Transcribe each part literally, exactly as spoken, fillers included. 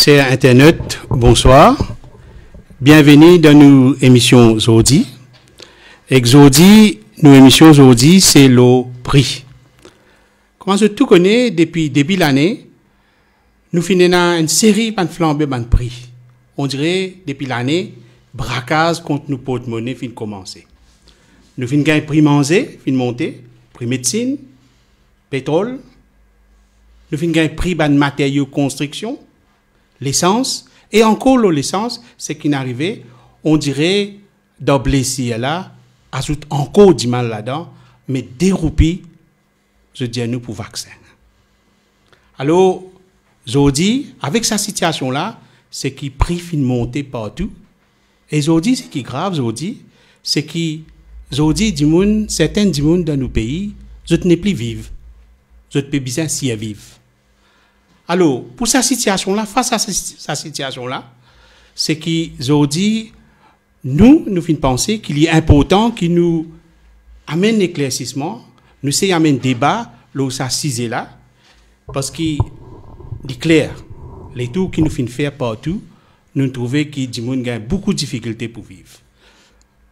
Ser internet, bonswar. Bienveni dan nou emision zordi. Ek zordi, nou emision zordi, se lor pri. Kouma zot tou kone, depi debi lane, nou finn ena enn seri bann flanbe bann pri. Ondire, depi lane, brakaz kont nou portmone finn koumanse. Nou finn gagn pri manze, finn monte, pri medsinn, petrol, nou finn gagn pri bann materio konstriksion, lesans, e ankor lor lesans, seki finn arive, ondire, dan blesir la, azout ankor dimal ladan, met de roupi, zot dir nou pou vaksin. Alor, zordi, avek sa sitiasion la, seki pri finn monte partou, e zordi, seki grav zordi, seki zordi, dimoun, sertin dimoun dan nou pei, zot nepli viv, zot pe bizin sirviv. Alor, pou sa sitiasion la, fas a sa, sa sitiasion la, seki zordi, nou, nou finn panse ki li inportan ki nou amenn leklersisman, nou sey amenn deba lor sa size la, parski li kler, letour ki nou finn fer partou, nou trouve ki dimoun gagn boukou difikilte pou viv.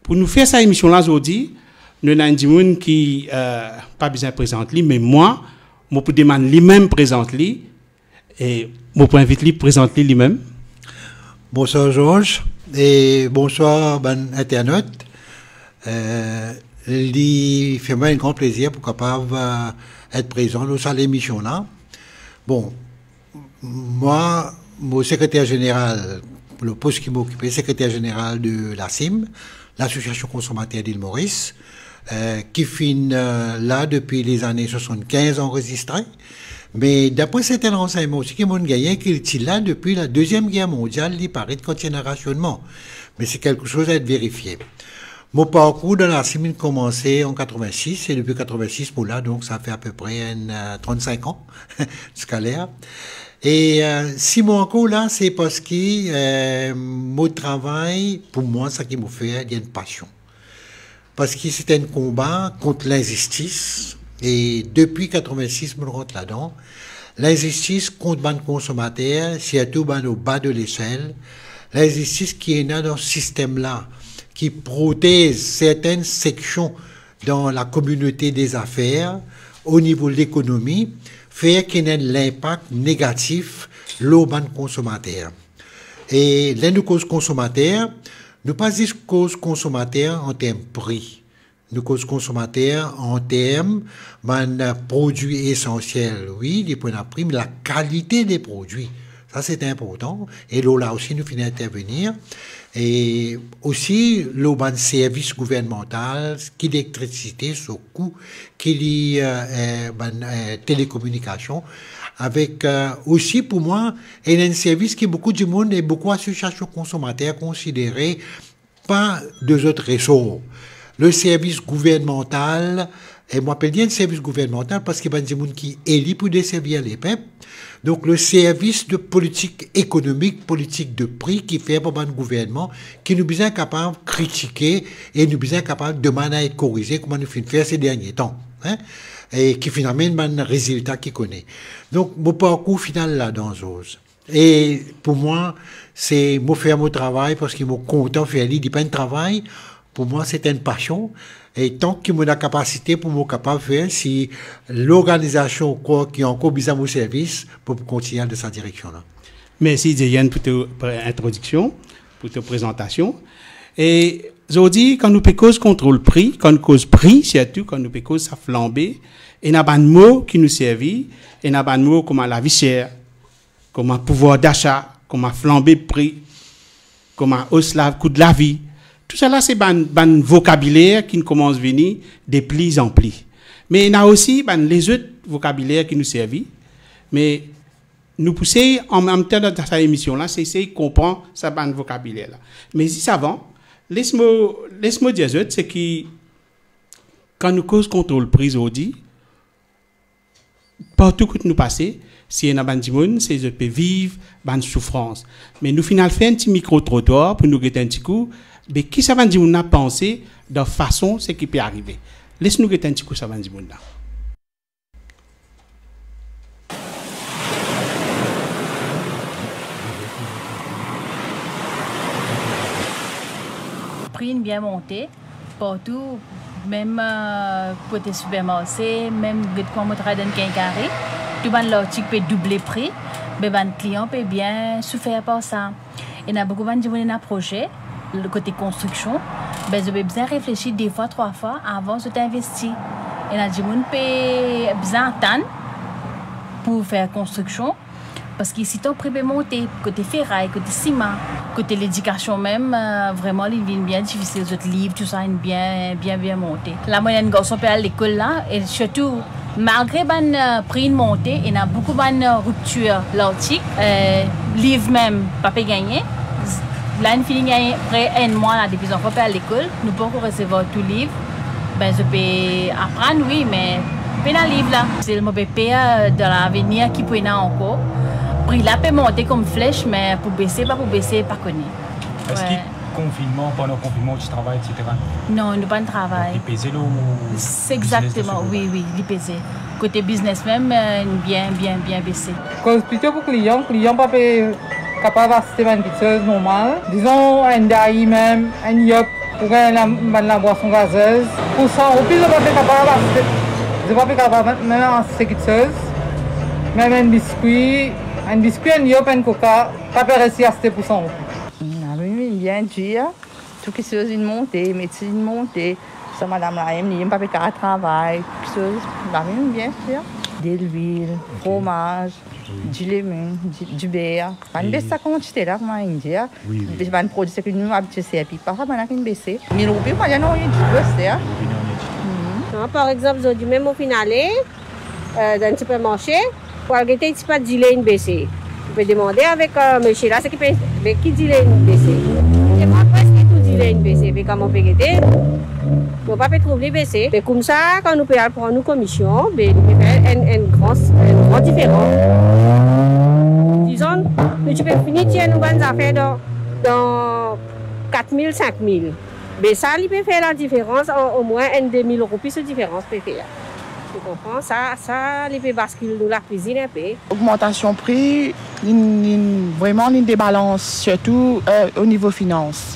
Pou nou fer sa emision la zordi, nou ena enn dimoun ki, eh, pa bizin prezant li, me mwa, mo pou demann limem prezant li, e mo pou invit li prezant li limem. Bonswar Georges, e bonswar bann internet. Eh, li fer mwa enn gran plezir pou kapav, eh, et prezan lor sa lemision la. Bon, mwa, mo sekreter zeneral, le pos ki mo okipe, sekreter zeneral de l'ACIM, l'Association Consommateurs d'Île Maurice, eh, ki finn, eh, la depi lezane swasannkinz anrezistre. Me dapre sertin ransegnman osi ki mo'nn gagne, ki li ti la depi la Deziem Guerre Mondial, li paret kan ti ena rasionnman. Me se kelke soz a et verifie. Mo parkour dan l'ACIM inn koumanse an katrevin-sis, e depi katrevin-sis pou la, donk sa fer apepre enn, eh, trant-sink an, ziska ler. E, eh, si mo ankor la, se parski, eh, mo travay, pou mwa, sa ki mo fer, li enn pasion. Parski se enn konba kont linzistis, e depi katrevin-sis, mo rant ladan. Linzistis kont bann konsomater, sirtou bann o ba de lesel. Linzistis ki ena dan sistem la, ki protez sertin seksion dan lakominote dezafer, o nivo lekonomi, fer ki ena enn linpak negatif lor bann konsomater. E ler nou koz konsomater, nou pa zis koz konsomater an term pri. Nou koz konsomater an term bann prodwi esansiel, wi, li pou ena pri, me lakalite de prodwi, sa se inportan. E lor la osi nou finn intervenir. E osi lor bann servis gouvernmantal, ki letrisite, so kou, ki li, eh, eh, bann, eh, telekominikasion, avek, eh, osi pou mwa, ena enn servis ki boukou dimoun e boukou asosiasion konsomater konsidere pa de zot resor. Le servis gouvernmantal, e mo apel li enn servis gouvernmantal parski bann dimoun ki eli pou deservi lepep. Donk, le servis de politik ekonomik, politik de pri ki fer par bann gouvernman, ki nou bizin kapav kritike e nou bizin kapav demann a et korize, kouma nou finn fer se dernie tan, hein, e ki finn amenn bann rezilta ki kone. Donk, mo parkour finn al ladan, Georges. E pou mwa, se mo fer mo travay parski mo kontan fer li, li pa enn travay, pou mwa se enn pasion. E tank ki mo ena kapasite pou mo kapav fer, si lorganizasion ou krwar ki ankor bizin mo servis, pou, pou kontigne dan sa direksion la. Mersi, Didier, pou to pre-, introdiksion, pou to prezantasion. E zordi, kan nou pe koz kontrol pri, kan nou koz pri, sirtou kan nou pe koz sa flanbe, ena bann mo ki nou servi, ena bann mo kouma lavi ser, kouma pouvwar dasa, kouma flanbe pri, kouma os la, kou lavi. Tousala se bann, bann vokabiler ki koumans vini de pli an pli. Me ena osi bann lezot vokabiler ki nou servi. Me nou pou sey, an mem tan dan sa emision la, se sey konpran sa bann vokabiler la. Me zis avan, les mo, les mo dir zot, se ki kan nou koz kontrol pri zordi, partou kot nou pase, si ena bann dimoun, se zot pe viv bann soufrans. Me nou finn al fer enn ti mikro trotwar pou nou get enn ti kou, be ki sa bann dimoun la panse dan fason seki pe arive. Les nou get enn ti kou sa bann dimoun la. Pri inn bien monte partou, mem, eh, kote sipermarse, mem get kouma mo travay dan enn kenkari, tou bann lartik pe double pri, be bann klian pe bien soufer par sa. Ena boukou bann dimoun ena proze, kote konstriksion, be zot pe bizin reflesi de fwa, trwa fwa avan zot investi. Ena dimoun pe bizin atann pou fer konstriksion, parski sitan pri pe monte, kote feray, kote sima, kote ledikasion mem, eh, vreman li vinn bien difisil, zot liv, tousa inn bien, bien, bien monte. La mo ena enn garson pe al lekol la, e sirtou, malgre bann, eh, pri inn monte, ena boukou bann, eh, riptir lartik, eh, liv mem pa pe gagne. La inn fini gagn pre enn mwa la depi zanfan pe al lekol, nou pankor resevwar tou liv. Be zot pe aprann, wi, me pena liv la. Selman mo pe per, eh, dan lavenir ki pou ena ankor. Pri la pe monte kouma fles, me pou bese, pa pou bese, pa kone. Eski konfinnman, pandan konfinnman, ou ti travay, etsetera? Non, nou pa'nn travay. Donk, li peze lor biznes, wi, wi, li peze. Kote biznes mem, eh, bien, bien, bien bese. Koz plito pou klian, klian pa pe kapav aste bann kiksoz normal. Dizon, enn dairy mem, enn yop, oubien la, bann labwason gazez. Pou san roupi, zot pa pe kapav aste, zot pa pe kapav mem aste kiksoz. Mem enn biskwi, enn biskwi, enn yop, enn koka, pa pe resi aste pou san roupi. Hmm, lavi vinn bien dir. Tou kiksoz inn monte, medsin inn monte. Sa madam la, li mem pa pe kapav travay. Tou kiksoz, lavi vinn bien dir. Delwil, fromaz, dilemin, di, diber. Bann bes sa kantite la, kouma inn dir. Wi, wi. Bann prodwi seki nou abitie servi pa, sa bann la inn bese. Mil roupi, pa dir non, inn bese, ti roupi, non, inn ti. Non, par exanp, zordi mem mo finn ale, eh, dan sipermarse, pou al gete si pa dile inn bese. Ou pe demande avek, eh, misie la, seki pe, be ki dile inn bese. E mwa, preske tou dile inn bese. Be kan mo pe gete, mo pa pe trouv li bese. Be koumsa, kan nou pe al pran nou komision, be nou pe fer enn, enn gran, enn gran diferans. Dizon, nou ti pe fini tir nou bann zafer dan, dan kat mil, sink mil. Be sa, li pe fer ladiferans, an, omwin enn de mil roupi so diferans pe fer. Ou konpran? Sa, sa, li pe baskil nou lakwizinn inpe. Ogmantasion pri, li, li, vreman, li debalans, sirtou, eh, o nivo finans.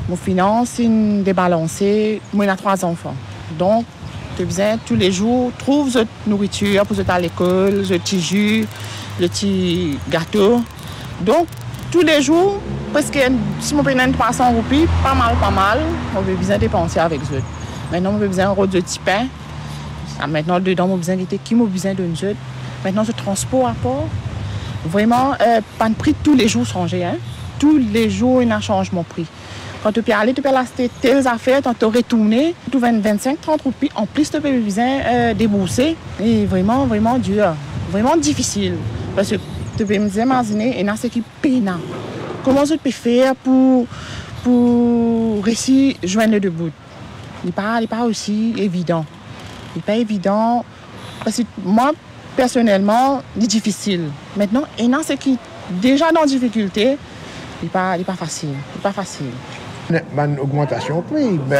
Mo finans inn debalanse, mo ena trwa zanfan. Donk, to bizin toulezour trouv zot nouritir pou zot al lekol, zot ti zi, zot ti gato. Donk, toulezour, preske, si mo pe ena enn trwa san roupi, pa mal, pa mal, mo pe bizin depanse avek zot. Mintnan, mo pe bizin rod zot dipin. Sa, mintnan, dedan, mo bizin gete ki mo bizin donn zot. Mintnan, zot transpor apar. Vreman, eh, bann pri toulezour sanze, hein. Toulezour, ena sanzman pri. Kan to pe ale, to pe al aste tel zafer, kan to retourne, to trouv enn vinn-sink, trant roupi, anplis to pe bizin, eh, debourse. E vreman, vreman dir, vreman difisil. Parski to pe bizin imazine, ena seki pena. Kouma zot pe fer pou, pou resi zwenn le de bout? Li pa, li pa osi evidan. Li pa evidan. Parski mwa, personelman, li difisil. Mintnan, ena seki deza dan difikilte, li pa, li pa fasil, li pa fasil. Bann ogmantasion pri, be,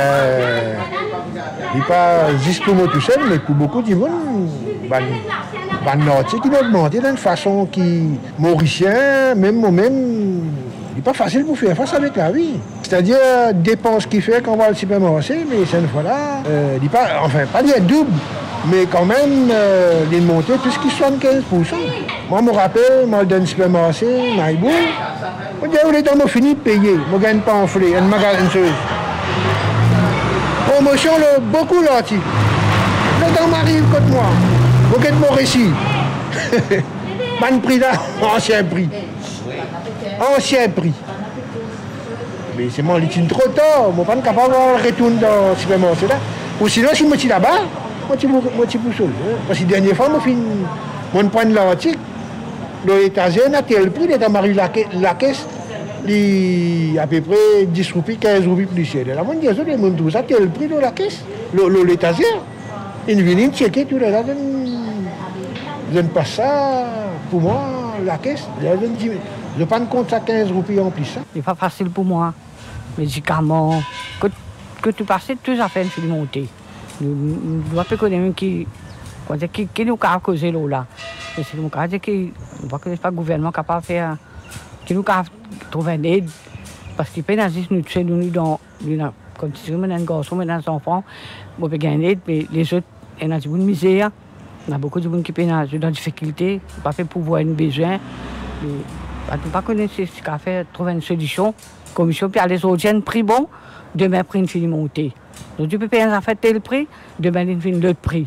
li pa zis pou mwa tousel, me pou boukou dimoun, bann, bann lartik inn ogmante dan enn fason ki Morisien, mem mwa mem, Li pa fasil pou fer fas avek lavi. Setadir, depans ki fer kan ou al sipermarse, me sa enn fwa la, eh, li pa, anfin, pa dir doub, me kanmem, eh, li monte plis ki swasann-kinz poursan. Mwa, mo rapel, mo al dan enn sipermarse, Maibou, mo dir, letan mo fini peye, mo gagn enn panfle, enn maga-, enn soz. Promosion lor boukou lartik. Letan mo ariv kot mwa, mo get mo resi. Bann pri la, ansien pri. Ansien pri. Me selman li ti tro tar, mo pa'nn kapav retourn dan sipermarse la. Osinon, si mo ti laba, mo ti pou, mo ti pou sove, parski dernie fwa mo finn, mo'nn pran enn lartik, lor letazer ena tel pri, letan mo ariv lake-, lakes, li apepre dis roupi, kinz roupi pli ser. Lerla mo'nn dir zot, mo'nn trouv sa tel pri lor lakes, lor, lor letazer. Inn vini, inn tcheke tou, lerla zot, zot pas sa pou mwa lakes, lerla zot dir, zot pa'nn kont sa kinz roupi anplis sa. Li pa fasil pou mwa. Medikaman, kot, kot nou pase, tou zafer inn fini monte. Nou, nou, nou pa pe kone mem ki, kouma dir, ki, ki nou kapav koze lor la. Me si nou kapav dir ki, nou pa kone, pa gouvernman kapav fer, ki nou kapav trouv enn ed, parski pena zis nou tousel, nou, nou dan, nou dan, kouma dir, mo ena enn garson, mo ena zanfan, mo pe gagn ed, me lezot, ena dimoun mizer, ena boukou dimoun ki pena, zot dan difikilte, pa pe pourvwar enn bezwin. Me, pa, nou pa kone si, si kapav fer, trouv enn solision. Komisio pe ale zordi enn pri bon, demin pri inn fini monte. Zordi pe pey enn zafer tel pri, demin li vinn lot pri.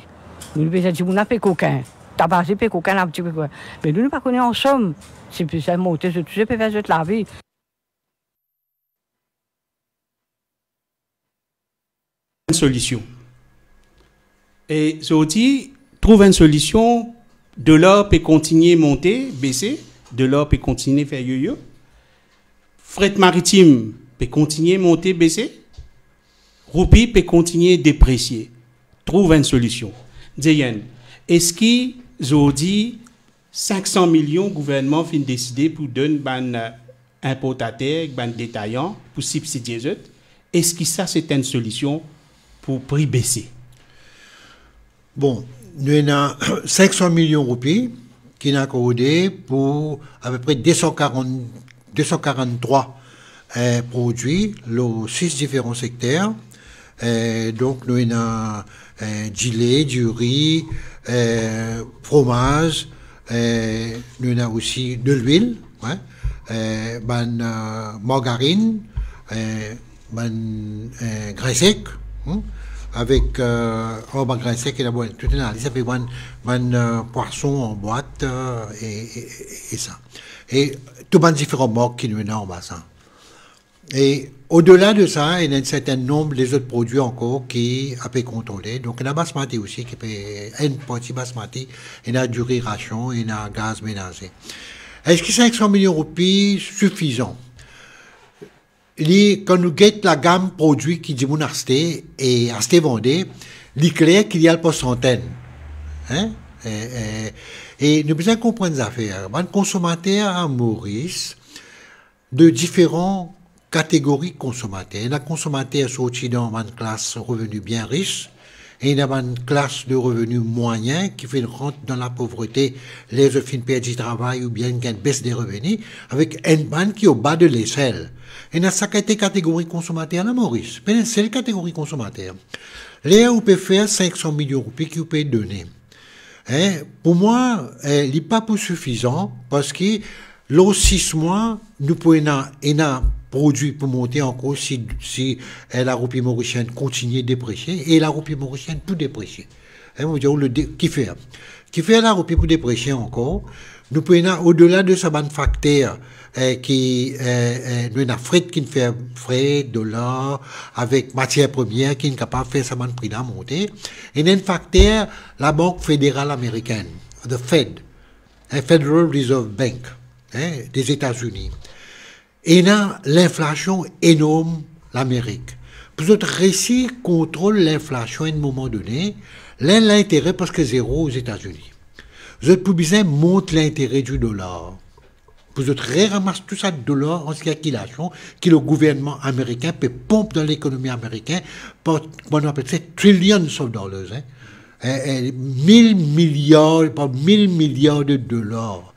Nou, nou bizin dir dimoun la pe kokin, tabazi pe kokin, lavitir pe kokin. Me nou, nou pa kone ansom, si bizin monte, zot, zot pe fer zot lavi. Enn solision. E zordi, trouv enn solision, dolar pe kontigne monte, bese, dolar pe kontigne fer yoyo, fret maritim pe kontigne monte, bese, roupi pe kontigne depresie. Trouv enn solision. Zeyenn, eski zordi sink san milion gouvernman finn deside pou donn bann, eh, inportater ek bann detayan pou sibsidie zot, eski sa se enn solision pou pri bese? Bon, nou ena sink san milion roupi ki inn akorde pou apepre de san karant, de san karant-trwa, eh, prodwi lor sis diferan sekter. Eh, donk, nou ena, eh, dile, diri, eh, fromaz, eh, nou ena osi delwil, wi, eh, bann, eh, margarinn, eh, bann, eh, grin sek, hmm, avek, eh, anba grin sek, ena, bon, tou ena, li se pe bann, bann, eh, pwason an bwat, eh, e, e, e, e sa. E tou bann diferan mark ki nou ena anba sa. E odela de sa, ena enn sertin nonb lezot prodwi ankor ki ape kontrole. Donk, ena basmati osi ki pe, enn parti basmati, ena diri rasion, ena gaz menaze. Eski sink san milion roupi sifizan? Li, kan nou get lagam prodwi ki dimoun aste e aste vande, li kler ki li al par santenn. Hein? E, e, e nou bizin konprann zafer. Bann konsomater a Moris, de diferan kategori konsomater. Ena konsomater sorti dan bann klas reveni bien ris, e ena bann klas de reveni mwayin ki finn rant dan lapovrete, ler zot finn perdi travay oubien gagn bes de reveni, avek enn bann ki oba de lesel. Ena sa kalite kategori konsomater la Moris. Pena enn sel kategori konsomater. Ler ou pe fer sink san milion roupi ki ou pe done, hein, pou mwa, eh, li pa pou sifizan, parski lor sis mwa, nou pou ena, ena prodwi pou monte ankor si, si, eh, laroupi morisienn kontigne depresie, e laroupi morisienn pou depresie. Hein, mo dir ou le de-, kifer? Kifer laroupi pou depresie ankor? Nou pou ena, odela de sa bann fakter, eh, ki, eh, eh, nou ena fret ki'nn fer fret, dolar, avek matier premie ki'nn kapav fer sa bann pri la monte. Ena enn fakter, Labank Federal Amerikenn, the Fed, hein, Federal Reserve Bank, hein, de Zetazini. Ena linflasion enorm Lamerik. Pou zot resi kontrol linflasion enn moman done, ler lintere preske zero Ozetazini, zot pou bizin mont lintere di dolar. Pou zot reramas tou sa dolar an sirkilasion ki le gouvernman ameriken pe ponp dan lekonomi ameriken par, kouma nou apel sa, trillions of dollars, hein. Eh, eh, mil miliar, par mil miliar de dolar.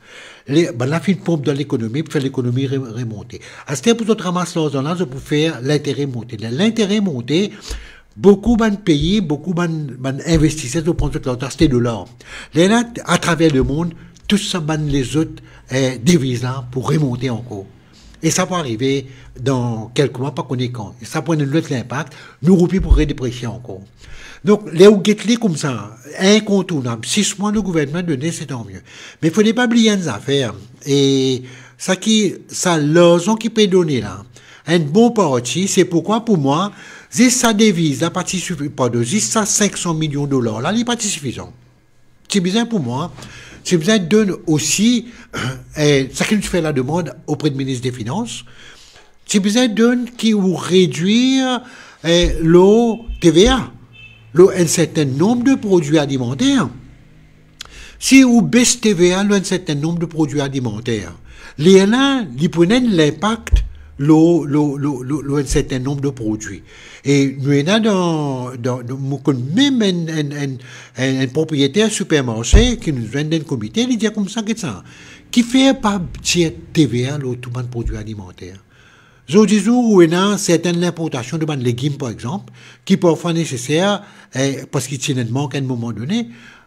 Le, bann la finn ponp dan lekonomi pou fer lekonomi re-, remonte. Aster pou zot ramas larzan la, zot pou fer lintere monte. Le, lintere monte, boukou bann pei, boukou bann, bann investiser, zot pran zot larzan, aste dolar. Lerla, atraver lemond, tou sa bann lezot, eh, deviz la pou remonte ankor. E sa pou arive dan kelke mwa, pa kone kan. E sa pou ena enn lot linpak, nou roupi pou redepresie ankor. Donk, ler ou get li koumsa, inkontournab, sis mwa le gouvernman done, se tan mie. Me fode pa bliye enn zafer, e sa ki, sa larzan ki pe done la, enn bon parti, se poukwa pou mwa, zis sa deviz la pa ti sifi, pardon, zis sa sink san milion dolar la, li pa ti sifizan. Ti bizin pou mwa, ti bizin donn osi, eh, sa ki nou ti fer lademand opre de minis de finans, ti bizin donn ki ou redwir, eh, lor T V A, lor enn sertin nonb de prodwi alimanter. Si ou bes T V A lor enn sertin nonb de prodwi alimanter, lerla, li pou ena enn linpak lor, lor, lor, lor, lor enn sertin nonb de prodwi. E nou ena dan, dan, dan, mo konn mem enn, enn, enn, enn, enn propriyeter sipermarse ki nou zwenn dan enn komite, li dir koumsa, get sa, kifer pa tir T V A lor tou bann prodwi alimanter? Zordi zour, ou ena sertin linportasion de bann legim, par exanp, ki parfwa neseser, eh, parski ti ena enn mank a enn moman done,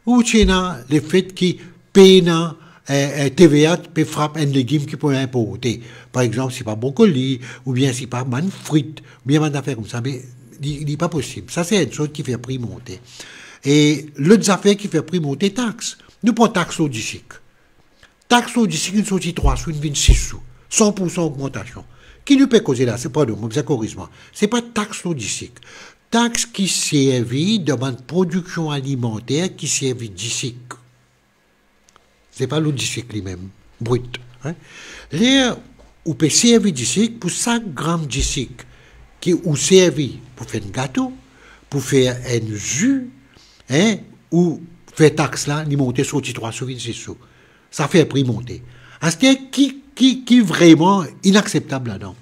ou ti ena lefet ki pena, eh, eh, T V A pe frap enn legim ki pou inporte. Par exanp, si pa brokoli, oubien si pa bann frit, oubien bann zafer koumsa, me li, li pa posib. Sa se enn soz ki fer pri monte. E lot zafer ki fer pri monte, tax. Nou pran tax lor disik. Tax lor disik inn sorti trwa sou, inn vinn sis sou. San pou san ogmantasion. Ki nou pe koze la, se, pardon, mo bizin koriz mwa. Se pa tax lor disik. Tax ki servi dan bann prodiksion alimanter ki servi disik. Se pa lor disik limem, brit, hein. Ler ou pe servi disik, pou sak gram disik ki ou servi pou fer enn gato, pou fer enn zi, hein, ou fer tax la, li monte sorti trwa sou, vinn sis sou. Sa fer pri monte. Aster ki, ki, ki vreman inakseptab ladan?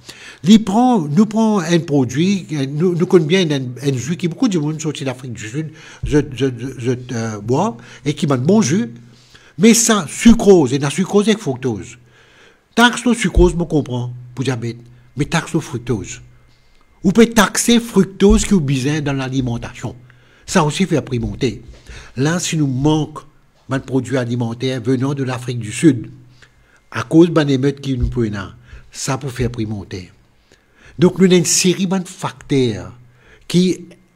Li pran, nou pran enn prodwi, nou, nou konn bien enn, enn zi ki boukou dimoun sorti Lafrik di Sid, zot, zot, zot, zot, eh, bwar, e ki bann bon zi. Me sa, sikroz, ena sikroz ek friktoz. Tax lor sikroz, mo konpran, pou diabet, me tax lor friktoz. Ou pe takse friktoz ki ou bizin dan lalimantasion. Sa osi fer pri monte. La, si nou mank bann prodwi alimanter venan de Lafrik di Sid, akoz bann emet ki nou pou ena, sa pou fer pri monte. Donk, nou ena enn seri bann fakter ki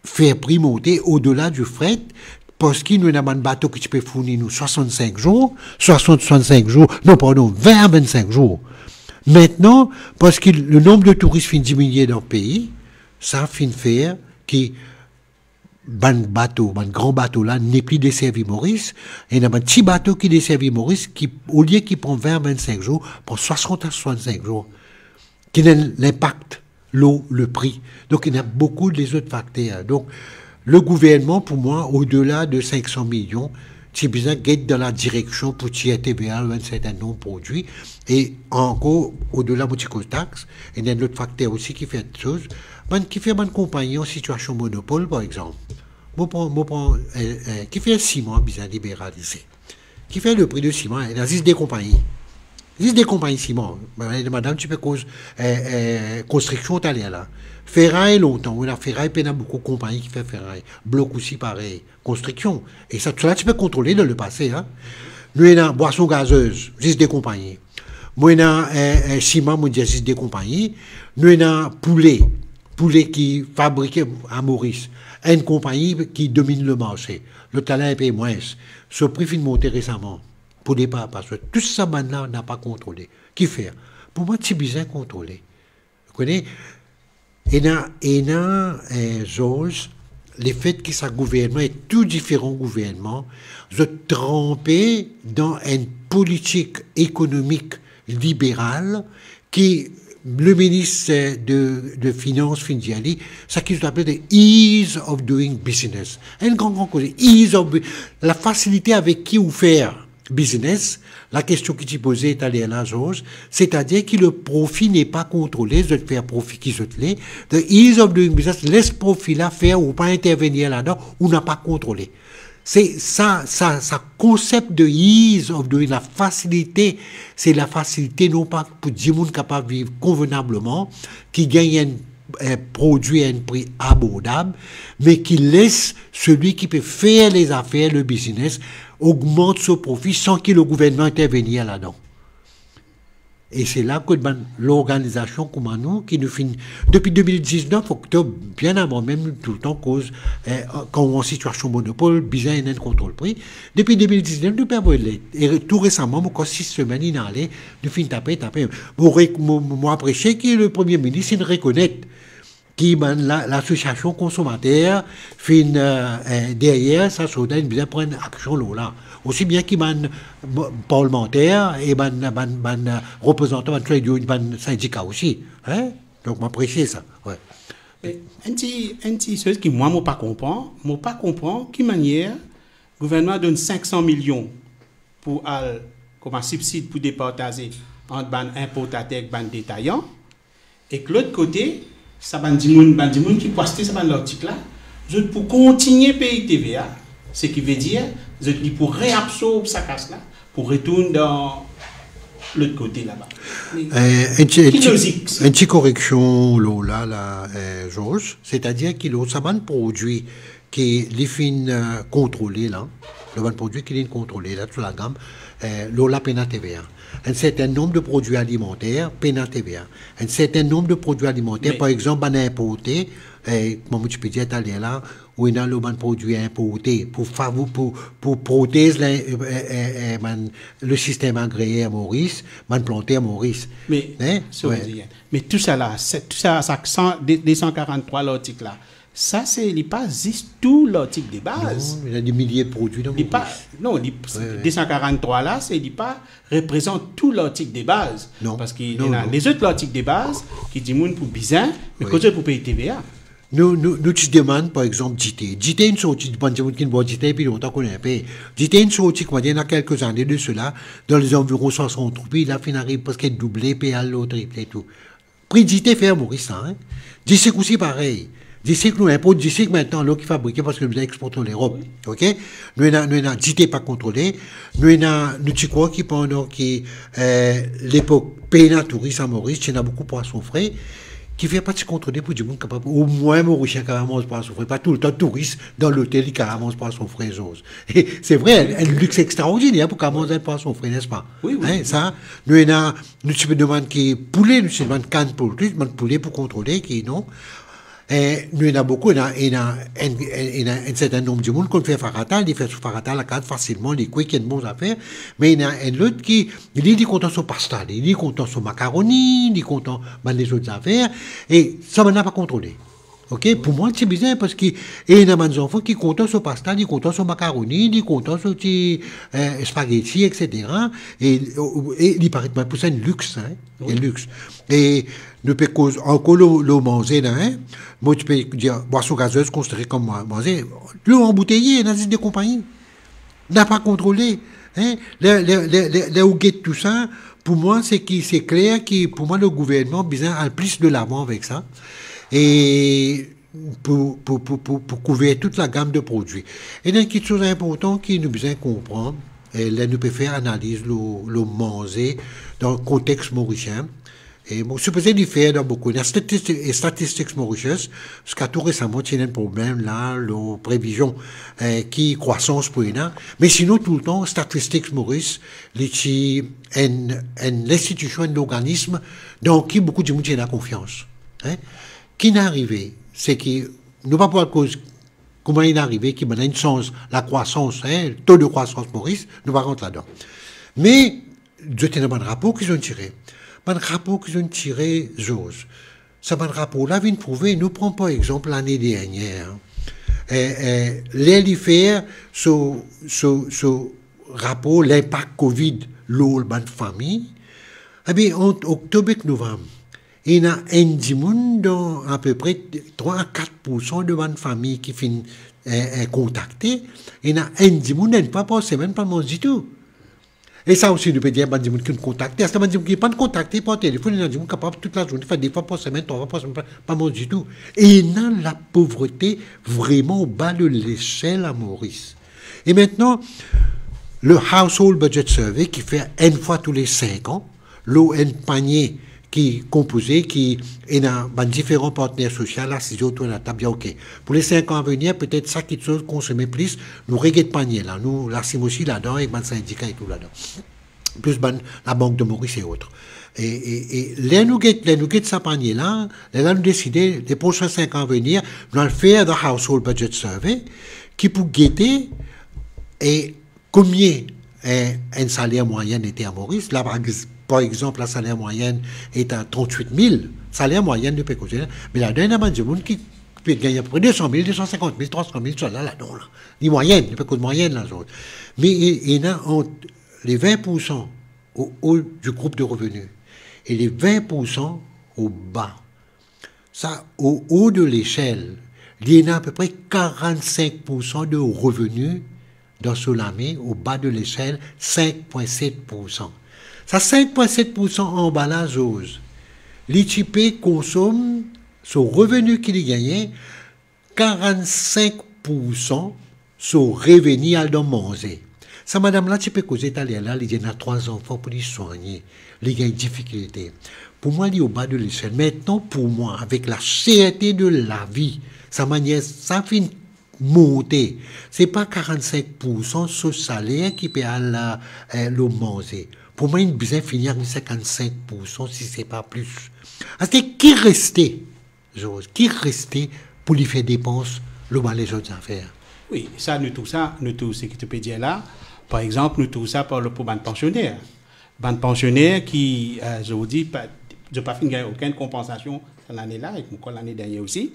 fer pri monte odela di fret, parski nou ena bann bato ki ti pe fourni nou swasant-sink zour, swasant, swasant-sink zour, non, pardon, vin a vinn-sink zour. Mintnan, parski le nonb de touris finn diminie dan pei, sa finn fer ki bann bato, bann gran bato la, nepli deservi Moris, ena bann ti bato ki deservi Moris, ki, olie ki pran vin a vinn-sink zour, pran swasant a swasant-sink zour. Ki ena linpak lor le pri. Donk, ena boukou lezot fakter. Donk, le gouvernman, pou mwa, odela de sink san milion, ti bizin get dan la direksion pou tir T V A lor enn sertin nonb prodwi. E ankor, odela mo ti koz tax, ena enn lot fakter osi ki fer soz. Bann, ki fer bann konpagni an sitiasion monopol, par exanp. Mo pran, mo pran, eh, eh, ki fer siman bizin liberalize? Ki fer le pri de siman, ena zis de konpagni. Zis de konpagni siman. Madam ti pe koz, eh, eh, konstriksion taler la. Feray lontan, wi, la feray pena boukou konpagni ki fer feray. Blok osi parey, konstriksion. E sa, tousala ti pe kontrole dan lepase, hein. Nou ena bwason gazez, zis de konpagni. Mo ena, eh, eh, siman, mo dir zis de konpagni. Nou ena poule, poule ki fabrike a Moris. Enn konpagni ki dominn lemarse. Lot la, la inpe mwins. So pri finn monte resaman. Pou depar, parski tou sa bann la napa kontrole. Ki fer? Pou mwa, ti bizin kontrole. Ou kone, ena, ena, eh, Georges, lefet ki sa gouvernman e tou diferan gouvernman, zot tranpe dan enn politik ekonomik liberal ki le minis, eh, de, de finans finn dir li, sa ki zot apel the ease of doing business. Enn gran, gran koze, ease of bu-, la fasilite avek ki ou fer biznes, la kestion ki ti poze taler la, Georges, setadir ki le profi n'est pas contrôlé, zot fer profi ki zot le, the ease of doing business, les profi la fer, ou pa intervenir ladan, ou napa kontrole. Se sa, sa, sa konsep de ease of doing, lafasilite, se lafasilite non pa pou dimoun kapav viv konvenableman, ki gagn enn, eh, prodwi a enn pri abordab, me ki les selwi ki pe fer lezafer, le biznes, ogmant so profi san ki le gouvernman intervenir ladan. E se la kot bann lorganizasion kouma nou, ki nou finn, depi de mil diznef oktob, bien avan mem, nou toultan koz, eh, kan ou an sitiasion monopol, bizin ena enn kontrol pri. Depi de mil diznef, nou pe avoy let. E re-, tou resaman, mo krwar sis semenn inn ale, nou finn tape, tape. Mo re-, mo, mo, mo apresie ki le Premie Minis inn rekonet ki bann la, lasosiasion konsomater finn, eh, eh, deryer sa, so inn bizin pran aksion lor la. Osi bien ki bann, bann parlimanter e bann, bann, bann, eh, reprezantan bann trade union, bann sindika osi, hein? Donk, mo apresie sa, wi. E enn ti, enn ti soz ki mwa, mo pa konpran, mo pa konpran ki manier gouvernman donn sink san milion pou al kouma sibsid pou departaze ant bann inportater ek bann detayan, ek lot kote, sa bann dimoun, bann dimoun ki pou aste sa bann lartik la, zot pou kontigne pey T V A, seki vedir zot li pou reabsorb sa kas la, pou retourn dan lot kote laba. Me Eh, enn ti, enn ki ti, lozik sa? Enn ti koreksion lor la, la, eh, Georges, setadir ki lor sa bann prodwi ki li finn, eh, kontrole la, lor bann prodwi ki li kontrole la, tou lagam, eh, lor la pena T V A. Enn sertin nonb de prodwi alimanter pena T V A. Enn sertin nonb de prodwi alimanter, Me par exanp, bann inporte, eh, kouma mo ti pe dir taler la, ou ena lor bann prodwi inporte pou favou-, pou, pou protez la, eh, eh, eh, eh, bann, le sistem agrer Moris, bann planter Moris. Me, Hein? Wi. Me tou sa la, se, tou sa, sa san, de, de san karant-trwa lartik la, sa se, li pa zis tou lartik de baz. Non, ena de milie prodwi dan Moris. Li pa, non, li, Wi, wi. de san karant-trwa la, se, li pa reprezant tou lartik de baz. Non. Parski Non, ena non. lezot lartik de baz ki dimoun pou bizin, me Wi. kot zot pou pey T V A. Nou, nou, nou ti demann, par exanp, dite. Dite inn sorti, bann dimoun ki inn bwar dite depi lontan, kone inpe. Dite inn sorti, kouma dir, ena kelke zane de sela, dan lezanviron swasant roupi, la finn ariv preske double, pe al lor triple tou. Pri dite fer Moris sa, hein. Disik osi parey. Disik, nou inport disik mintnan, lor ki fabrike parski nou bizin export lor Lerop. Ok? Nou ena, nou ena dite pa kontrole. Nou ena, nou ti krwar ki pandan ki, eh, lepok pena touris a Moris, ti ena boukou pwason fre, ki fer pa ti kontrole pou dimoun kapav, omwin Morisien kapav manz pwason fre. Pa toultan touris dan lotel li kapav manz pwason fre, Zoz. Se vre, enn, enn lix extraordiner pou kapav manz enn pwason fre, nespa? Wi, wi, Hein, wi. Sa, nou ena, nou ti pe demann ki poule, nou ti demann kann pou tou, bann poule pou kontrole ki non. Eh, nou ena boukou, ena, ena, ena, ena enn sertin nonb dimoun konn fer farata, li fer so farata lakaz fasilman, li kwi, ki enn bon zafer, me ena enn lot ki, li, li kontan so pasta, li, li kontan so makaroni, li kontan bann lezot zafer, e sa bann la pa kontrole. Ok, pou mwa, ti bizin, parski, e ena bann zanfan ki kontan so pasta, li kontan so makaroni, li kontan so ti, eh, spageti, et cetera. E, e li paret mwa pou sa enn lix, hein, Wi. enn lix. E nou pe koz ankor lor, lor manze la, hein. Mo ti pe dir, bwason gazez konsidere kom ma-, manze. Dlo anbouteye, ena zis de konpagni. Napa kontrole, hein. Ler, ler, ler, ler, ler ou get tou sa, pou mwa, se ki, se kler ki, pou mwa, le gouvernman bizin al plis de lavan avek sa. E pou, pou, pou, pou, pou kouver tout lagam de prodwi. Ena enn kiksoz inportan ki nou bizin konpran, eh, ler nou pe fer analiz lor, lor manze dan kontex morisien. E mo sipoze li fer dan boukou. Ena Statistics, Statistics Mauritius, ziska tou resaman, ti ena enn problem la, lor previzion, eh, ki krwasans pou ena. Me sinon, toultan, Statistics Maurice, li ti enn, enn linstitision, enn lorganism dan ki boukou dimoun ti ena konfians. Hein? Ki inn arive, se ki, nou pa pou al koz kouma inn arive ki bann la inn sanz lakrwasans, hein, to de krwasans Moris, nou pa rant ladan. Me, zot ena bann rapor ki zot inn tire. Bann rapor ki zot inn tire, Zoz. Sa bann rapor la vinn prouve, nou pran par exanp lane dernier, hein. Eh, eh, ler li fer so, so, so rapor linpak Covid lor bann fami, ebe, ant oktob ek novam, ena enn dimoun dan apepre trwa a kat poursan de bann fami ki finn, eh, eh, kontakte, ena enn dimoun enn fwa par semenn pa manz ditou. E sa osi, nou pe dir bann dimoun ki nou kontakte, aster bann dimoun ki pa'nn kontakte par telefonn, ena dimoun kapav tout lazourne, fer de fwa par semenn, trwa fwa par semenn, pa, pa manz ditou. E ena lapovrete vreman oba de lesel a Moris. E aster, le Household Budget Survey ki fer enn fwa tou le sink an, lor enn panie ki konpoze, ki ena bann diferan partner sosial asize otour latab, dir, ok, pou le sink an avenir, petet sa kiksoz konsome plis, nou reget panie la, nou lasim osi ladan, ek bann sindika e tou ladan. Plis bann Labank de Moris e otre. E, e, e ler nou get, ler nou get sa panie la, lerla nou deside, le prosin sink an avenir, nou al fer the Household Budget Survey, ki pou gete, e, komie, e, enn saler mwayenn ete a Moris. La, par ex-, par exanp, la, saler mwayenn ete a trant-wit mil. Saler mwayenn, nou pe koze la. Me ladan, ena bann dimoun ki pe gagn apepre de san mil, de san sinkant mil, trwa san mil, sa la, ladan la. Li mwayenn, nou pe koz mwayenn la, zot. Me e, ena ant le vin poursan au haut du groupe de revenus e le vin poursan au bas. Sa, au haut de l'échelle, li ena apepre karannsink poursan de reveni dan so lame, au bas de l'échelle, sink pwin set poursan. Sa sink pwin set poursan anba la, zot, li ti pe konsom so reveni ki li gagne, karannsink poursan so reveni al dan manze. Sa madam la ti pe koze taler la, li dir ena trwa zanfan pou li swanye, li gagn difikilte. Pou mwa, li au bas de l'échelle. Aster, pou mwa, avek la serte de lavi, sa manier sa finn monte, se pa karannsink poursan so saler ki pe al, eh, lor manze. Pou mwa, inn bizin fini ar sinkannsink poursan, si se pa plis. Aster, ki reste? Zot, ki reste pou li fer depans lor bann lezot zafer? Wi, sa nou trouv sa, nou trouv seki to pe dir la. Par exanp, nou trouv sa par le, pou bann pansioner. Bann pansioner ki, eh, zordi, pa, zot pa finn gagn okenn konpansasion sa lane la, ek ankor lane dernie osi.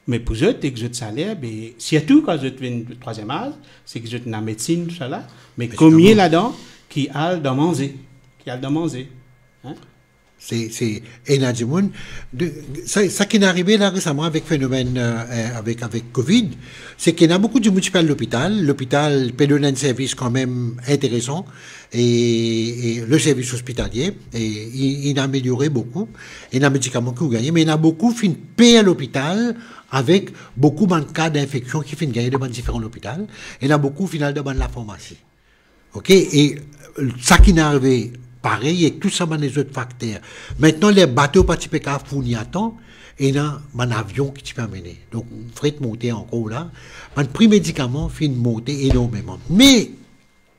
Me pou zot, ek zot saler, be, sirtou kan zot vinn trwaziem az, seki zot ena medsin, tousala. Me komie ladan ki al dan manze, ki al dan manze. Hein? Se, se, ena dimoun, de, sa, sa ki'nn arive la resaman avek fenomenn, eh, eh, avek, avek Covid, seki ena boukou dimoun ti pe al lopital, lopital pe donn enn servis kanmem interesan, e, e le servis ospitalie, e, i, inn ameliore boukou, ena medikaman ki ou gagne, me ena boukou finn per lopital avek boukou bann ka dinfeksion ki finn gagne dan bann diferan lopital, ena boukou finn al dan bann lafarmasi. Ok, e sa ki'nn arive parey ek tou sa bann lezot fakter. Aster, ler bato pa ti pe kapav fourni a tan, ena bann avion ki ti pe amene. Donk, fret monte ankor la. Bann pri medikaman finn monte enormeman. Me,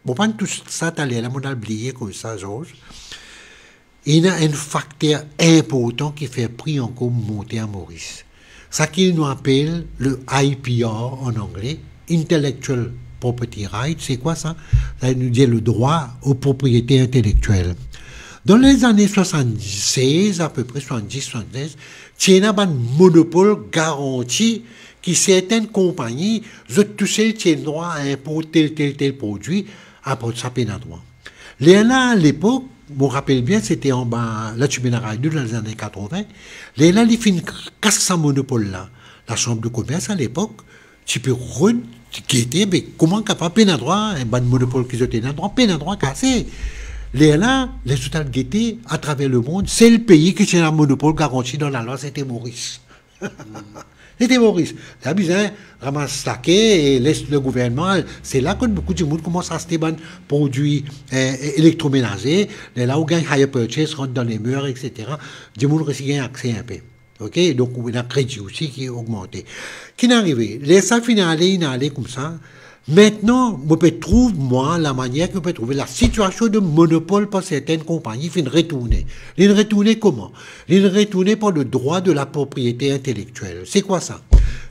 bon, bann tou sa taler la, mo'nn al bliye koz sa, Georges. Ena enn fakter inportan ki fer pri ankor monte a Moris. Sa ki nou apel le I P R an angle, Intellectual Property Right, se kwa sa? Sa nou dir le droit aux propriétés intellectuelles. Dan lezane swasann-sez, apepre swasann-dis, swasann-sez, ti ena bann monopol garanti ki sertenn konpagni, zot tousel ti ena drwa a inport tel, tel, tel prodwi, apar sa pena drwa. Lerla, lepok, mo rapel bien, sete anba Latchibena Raydoud, dan lezane katrovin. Lerla, li finn kas sa monopol la. Lasanble de Komers, alepok, ti pe rod, ti gete, be, kouma kapav pena drwa, enn bann monopol ki zot ena drwa, pena drwa kase. Lerla, lezot al gete atraver lemond, sel pei ki ti ena monopol garanti dan lalwa, sete Moris. Sete Moris. La bizin ramas lake e les le gouvernman. Se la kot boukou dimoun koumans aste bann prodwi, eh, elektromenaze. Lerla ou gagn hire purchase, rant dan lemeur, et cetera. Dimoun resi gagn akse inpe. Ok? Donk, ou ena kredi osi ki ogmante. Ki'nn arive? Ler sa finn ale, inn ale koumsa, aster, mo pe trouv, mwa, lamanier ki mo pe trouve lasitiasion de monopol par sertenn konpagni finn retourne. Li'nn retourne kouma? Li'nn retourne par le droit de la propriété intellectuelle. Se kwa sa?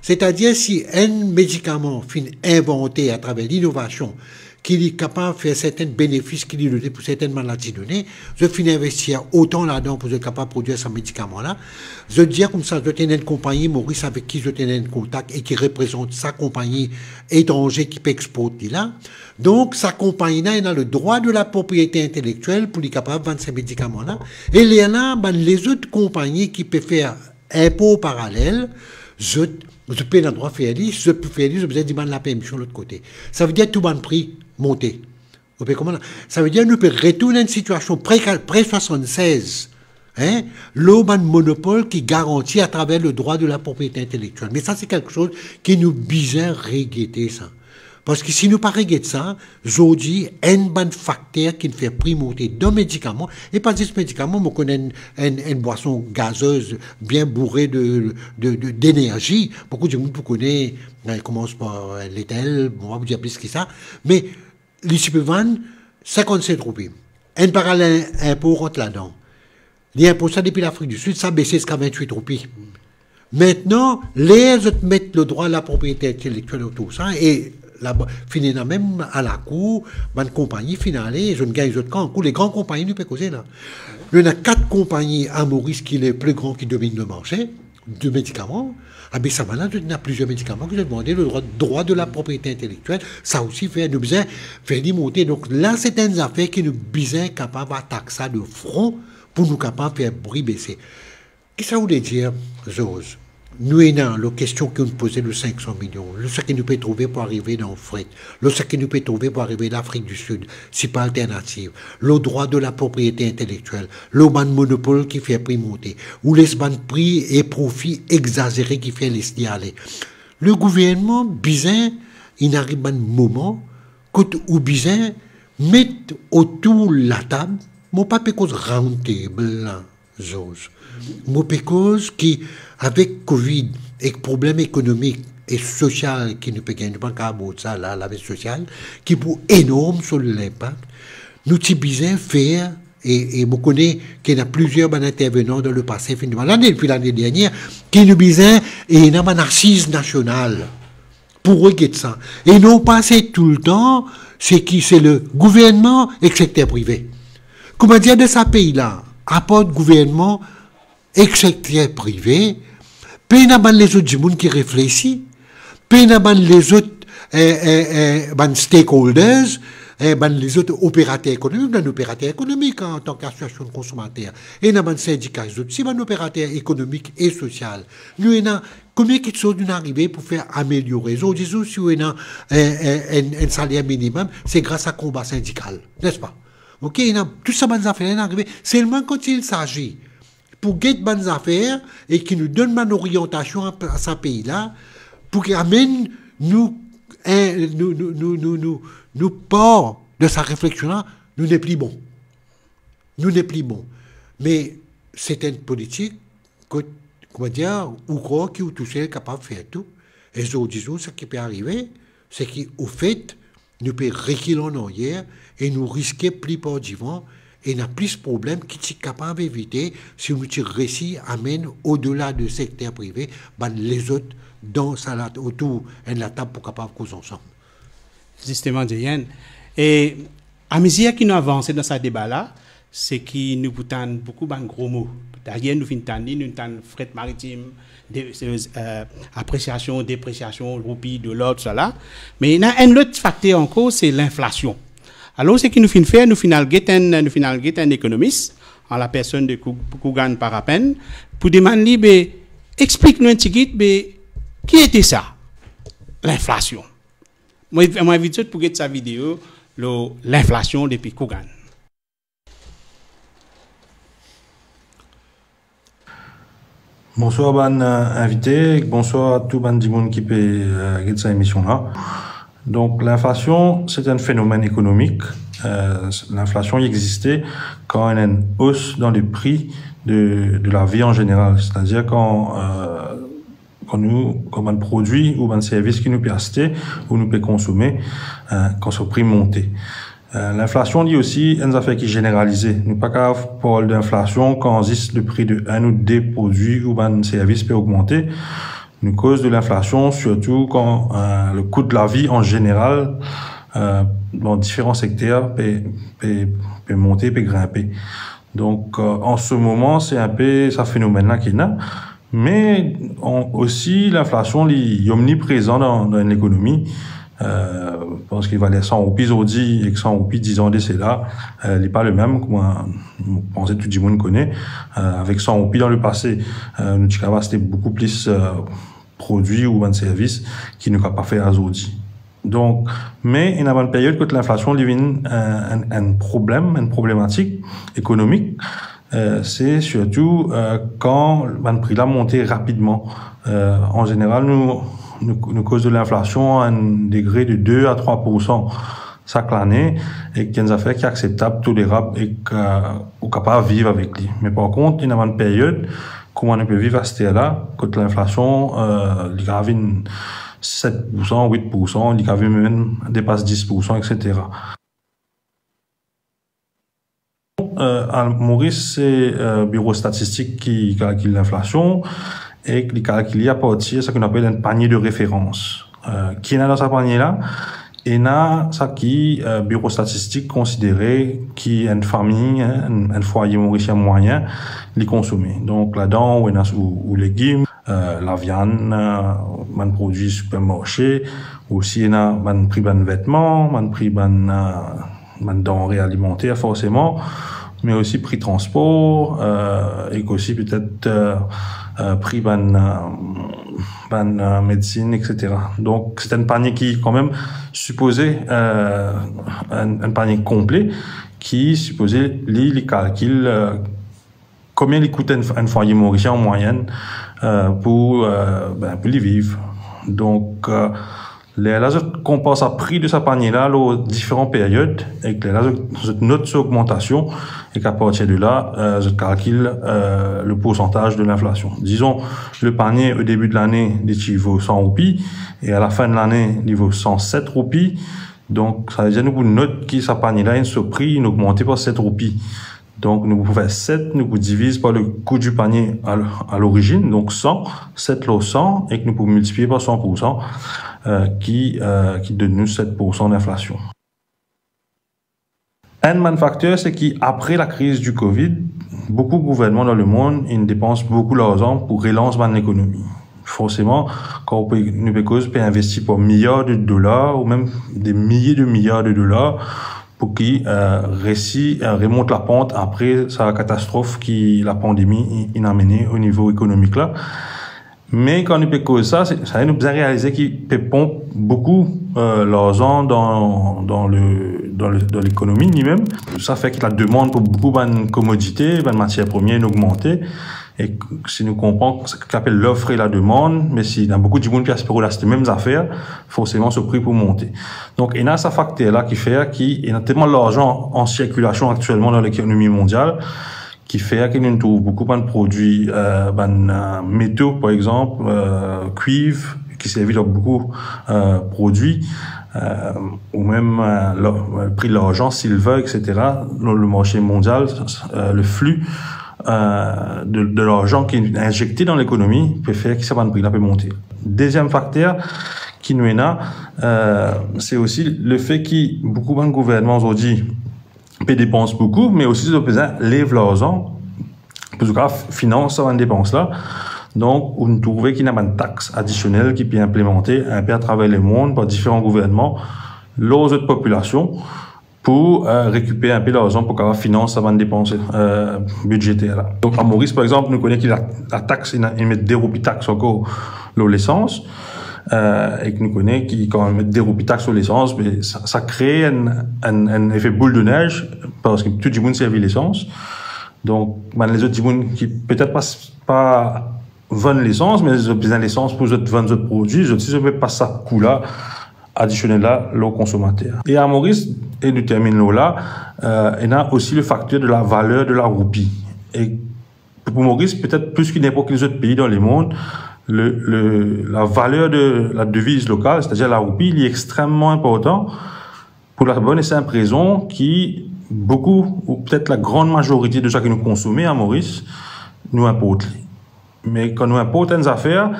Setadir, si enn medikaman finn invante atraver linovasion, ki li kapav fer sertenn benefis ki li done pou sertenn maladi done, zot finn investir otan ladan pou zot kapav prodwir sa medikaman la. Zot dir koumsa, zot ena enn konpagni Moris avek ki zot ena enn kontak e ki reprezant sa konpagni etranze ki pe export li la. Donk, sa konpagni la ena le droit de la propriété intellectuelle pou li kapav vann sa medikaman la. E lerla, bann lezot konpagni ki pe fer inpor paralel, zot, zot pena drwa fer li, si zot pou fer li, zot bizin demann lapermision lot kote. Savedir tou bann pri monte. Ou pe konpran la? Savedir nou pe retourn enn sitiasion pre, pre swasann-sez, hein, lor bann monopol ki garanti atraver le droit de la propriété intellectuelle. Me sa, se kiksoz ki nou bizin regete sa. Parski si nou pa reget sa, zordi, enn bann fakter ki fer pri monte dan medikaman, e pa zis medikaman, mo konn enn, enn, enn bwason gazez bien boure de, de, de, denerzi, boukou dimoun pou kone, eh, koumans par, eh, letel, mo pa pou dir plis ki sa, me li ti pe vann sinkannset roupi. Enn paralel inpo rant ladan. Li inpoz sa depi Lafrik di Sid, sa bese ziska vintwit roupi. Mintnan, ler zot met le droit de la propriété intellectuelle otour sa, e la, finn ena mem a lakour, bann konpagni finn ale, zot gagn zot kan. Kou le gran konpagni nou pe koze la. Nou ena kat konpagni a Moris ki le pli gran ki dominn le marse de medikaman. Abe sa bann la, zot ena plizier medikaman ki zot demande le droit, droit de la propriété intellectuelle, sa osi fer, nou bizin fer li monte. Donk la, se enn zafer ki nou bizin kapav atak sa de fron pou nou kapav fer pri bese. Ki sa vle dir, Zoz? Nou ena le kestion ki nou poze, le sink san milion, le seki nou pe trouve pou arive dan fret, le seki nou pe trouve pou arive Lafrik di Sid, si pa alternativ, le droit de la propriété intellectuelle, le bann monopol ki fer pri monte, ou les bann pri e profi egzazere ki fer les li ale. Le gouvernman bizin, inn ariv bann moman kot ou bizin met otour latab, mo pa pe koz round table la, Zoz. Mo pe koz ki avek Covid ek problem ekonomik e sosial ki nou pe gagn, nou pa kapav abord sa la, lavi sosial, ki pou enorm so linpak, nou ti bizin fer, e, e mo kone ki ena plizier bann intervenan dan lepase, finn, lane, depi lane dernier, ki nou bizin, e ena bann asiz nasional pou reget sa. E non pa se toultan, se ki se le gouvernman ek sekter prive. Koumadir dan sa pei la, apar gouvernman ek sekter prive, pena bann lezot dimoun ki reflesi, pena bann lezot, eh, eh, eh, bann stakeholders, eh, bann lezot operater ekonomik, bann operater ekonomik, an, antan ki asosiasion konsomater, ena bann sindika, zot osi bann operater ekonomik e sosial. Nou ena konbien kiksoz nou arive pou fer ameliore. Zordi zour, si ou ena, eh, eh, enn, enn saler minimem, se gras a konba sindikal, nespa? Ok, ena tou sa bann zafer la inn arive. Selman kan il sazi pou get bann zafer e ki nou donn bann oriantasion a, a sa pei la, pou ki amenn nou, eh, nou, nou par de sa refleksion la, nou nepli bon. Nou nepli bon. Me se enn politik kot, koumadir, ou krwar ki ou tousel kapav fer tou. E zordi zour, sa ki pe arive, se ki, ofet, nou pe rekil an aryer e nou riske pli par divan, e ena plis problem ki ti kapav evite si nou ti resi amenn odela de sekter prive bann lezot dan sa la, otour enn latab pou kapav koz ansam. Zisteman, Jeyan. E amezir ki nou avanse dan sa deba la, se ki nou pou tann boukou bann gro mo. Dayer, nou finn tann li, nou tann fret maritim, de, se, eh, apresiasion, depresiasion, roupi, dolar, tousala. Me ena enn lot fakter ankor, se linflasion. Alor, seki nou finn fer, nou finn al get enn, nou finn al get enn ekonomis, an lapersonn de Kou-, Kougan Parapen, pou demann li, be, explik nou enn tigit, be, ki ete sa, linflasion? Mo, mo invit zot pou get sa video lor linflasion depi Kougan. Bonswar bann, eh, invite, bonswar tou bann dimoun ki pe, eh, get sa emision la. Donk, linflasion, se enn fenomenn ekonomik. Eh, linflasion, li existe kan ena enn os dan le pri de, de lavi an zeneral. Setadir kan, eh, kan nou, kan bann prodwi ou bann servis ki nou pe aste ou nou pe konsome, eh, kan so pri monte. Eh, linflasion, li osi, enn zafer ki zeneralize. Nou pa kapav parl de linflasion kan zis le pri de enn ou de prodwi ou bann servis pe ogmante. Nou koz de linflasion sirtou kan, eh, le kou de lavi an zeneral, eh, dan diferan sekter pe, pe, pe monte, pe grinpe. Donk, eh, an se moman, se enpe sa fenomenn la ki ena. Me, an, osi, linflasion, li omniprezan dan, dan lekonomi. Eh, parski valer san roupi zordi ek san roupi diz an de sela, eh, li pa lemem, kouma, mo panse tou dimoun kone. Eh, avek san roupi dan lepase, eh, nou ti kapav aste boukou plis, eh, prodwi ou bann servis ki nou kapav fer azordi. Donk, me ena bann period kot linflasion, li vinn, eh, enn, enn problem, enn problematik ekonomik, eh, se sirtou, eh, kan bann pri la monte rapidman. Eh, an zeneral, nou, nou, nou koz de linflasion a enn degre de de a trwa poursan sak lane, e ki enn zafer ki akseptab, tolerab, e ki, euh, ou kapav viv avek li. Me par kont, ena bann period, kouma nou pe viv aster la, kot linflasion, euh, li kapav vinn set poursan, wit poursan, li kapav mem depas dis poursan, et cetera. Euh, a Moris, se, euh, Biro Statistik ki kalkil linflasion e li kalkil li apartir sa ki nou apel enn panie de referans. Euh, ki ena dan sa panie la? Ena sa ki, euh, Biro Statistik konsidere ki enn fami, hein, enn, enn fwaye morisien mwayen, li konsome. Donk, ladan, ou ena ou, ou legim, euh, laviann, euh, bann prodwi sipermarse, osi ena bann pri bann vetman, bann pri bann, euh, bann danre alimanter, forseman, me osi pri transpor, euh, ek osi petet, euh, euh, pri bann, euh, bann, euh, medsin, et cetera. Donk, se enn panie ki, kanmem, sipoze, euh, enn, enn panie konple, ki sipoze li, li kalkil, euh, konbien li kout enn, enn fwaye morisien an mwayenn, euh, pou, euh, ben, pou li viv. Donk, euh, lerla zot konpar sa pri de sa panie la lor diferan period, ek lerla zot, zot not so ogmantasion, ek apartir de la, euh, zot kalkil, euh, le poursantaz de linflasion. Dizon, le panie o debi de lane, li ti vo san roupi, e a lafin de lane, li vo san set roupi. Donk, savedir nou pou not ki sa panie la, inn so pri, inn ogmante par set roupi. Donk, nou pou fer set, nou pou diviz par le kou di panie a l-, a lorizinn, donk san, set lor san, ek nou pou miltipliye par san poursan, euh, ki, euh, ki donn nou set poursan linflasion. Enn bann fakter, se ki apre lakriz di Covid, boukou gouvernman dan lemond inn depans boukou larzan pou relans bann lekonomi. Forseman, kan ou pe, nou pe koz pe investi par miliar de dolar ou mem de milie de miliar de dolar, pou ki, euh, resi, euh, remont lapant apre sa katastrof ki lapandemi inn amene o nivo ekonomik la. Me kan nou pe koz sa, se, sa nou bizin realize ki pe ponp boukou, euh, larzan dan, dan le, dan le, dan lekonomi limem. Sa fer ki lademann pou boukou bann komodite, bann matier premie inn ogmante. E si nou konpran sa ki apel lof e lademann, me si ena boukou dimoun ki aspire aste mem zafer, forseman so pri pou monte. Donk, ena sa fakter la ki fer ki ena telman larzan an sirkilasion aktielman dan lekonomi mondial, ki fer ki nou trouv boukou bann prodwi, euh, bann, euh, meto, par exanp, euh, kwiv, ki servi dan boukou, euh, prodwi, euh, ou mem, euh, la-, pri larzan, silver, et cetera, lor le marse mondial, euh, le fli, euh, de, de larzan ki inzekte dan lekonomi pe fer ki sa bann pri la pe monte. Deziem fakter ki nou ena, euh, se osi lefe ki boukou bann gouvernman zordi pe depans boukou, me osi zot bizin lev larzan pou zot kapav finans sa bann depans la. Donk, ou trouve ki ena bann tax adisionel ki pe inplimante inpe atraver lemond par diferan gouvernman lor zot popilasion pou, euh, rekiper inpe larzan pou kapav finans sa bann depans, euh, bidzeter la. Donk, a Moris, par exanp, nou kone ki la, la tax, inn, inn met de roupi tax ankor lor lesans, euh, ek nou kone ki kan met de roupi tax lor lesans, be sa, sa kre enn, enn, enn efe boul de nez, parski tou dimoun servi lesans. Donk, bann lezot dimoun ki petet pa, pa vann lesans, me zot bizin lesans pou zot vann zot prodwi, zot si zot pe pas sa kou la, adisionel la, lor konsomater. E a Moris, e nou terminn lor la, euh, ena osi le fakter de la valer de la roupi. E pou Moris, petet plis ki ninport ki lezot pei dan lemond, le, le, la valer de la deviz lokal, setadir la roupi, li extrememan inportan pou la bonn e sinp rezon ki boukou, ou petet la gran mazorite de sa ki nou konsome a Moris, nou inport li. Me kan nou inport enn zafer,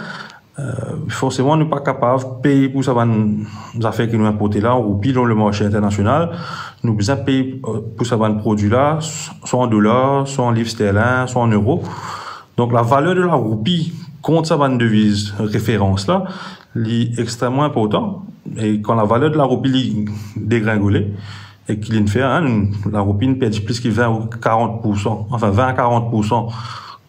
euh, forseman nou pa kapav pey pou sa bann zafer ki nou inporte la, an roupi lor le marse internasional. Nou bizin pey, euh, pou sa bann prodwi la, swa an dolar, swa an liv sterlin, swa an euro. Donk, la valer de la roupi kont sa bann deviz referans la, li extrememan inportan. E kan la valer de la roupi, li degringole, e ki linn fer, hein, la roupi inn perdi plis ki vin ou karant poursan, anfin, vin a karant poursan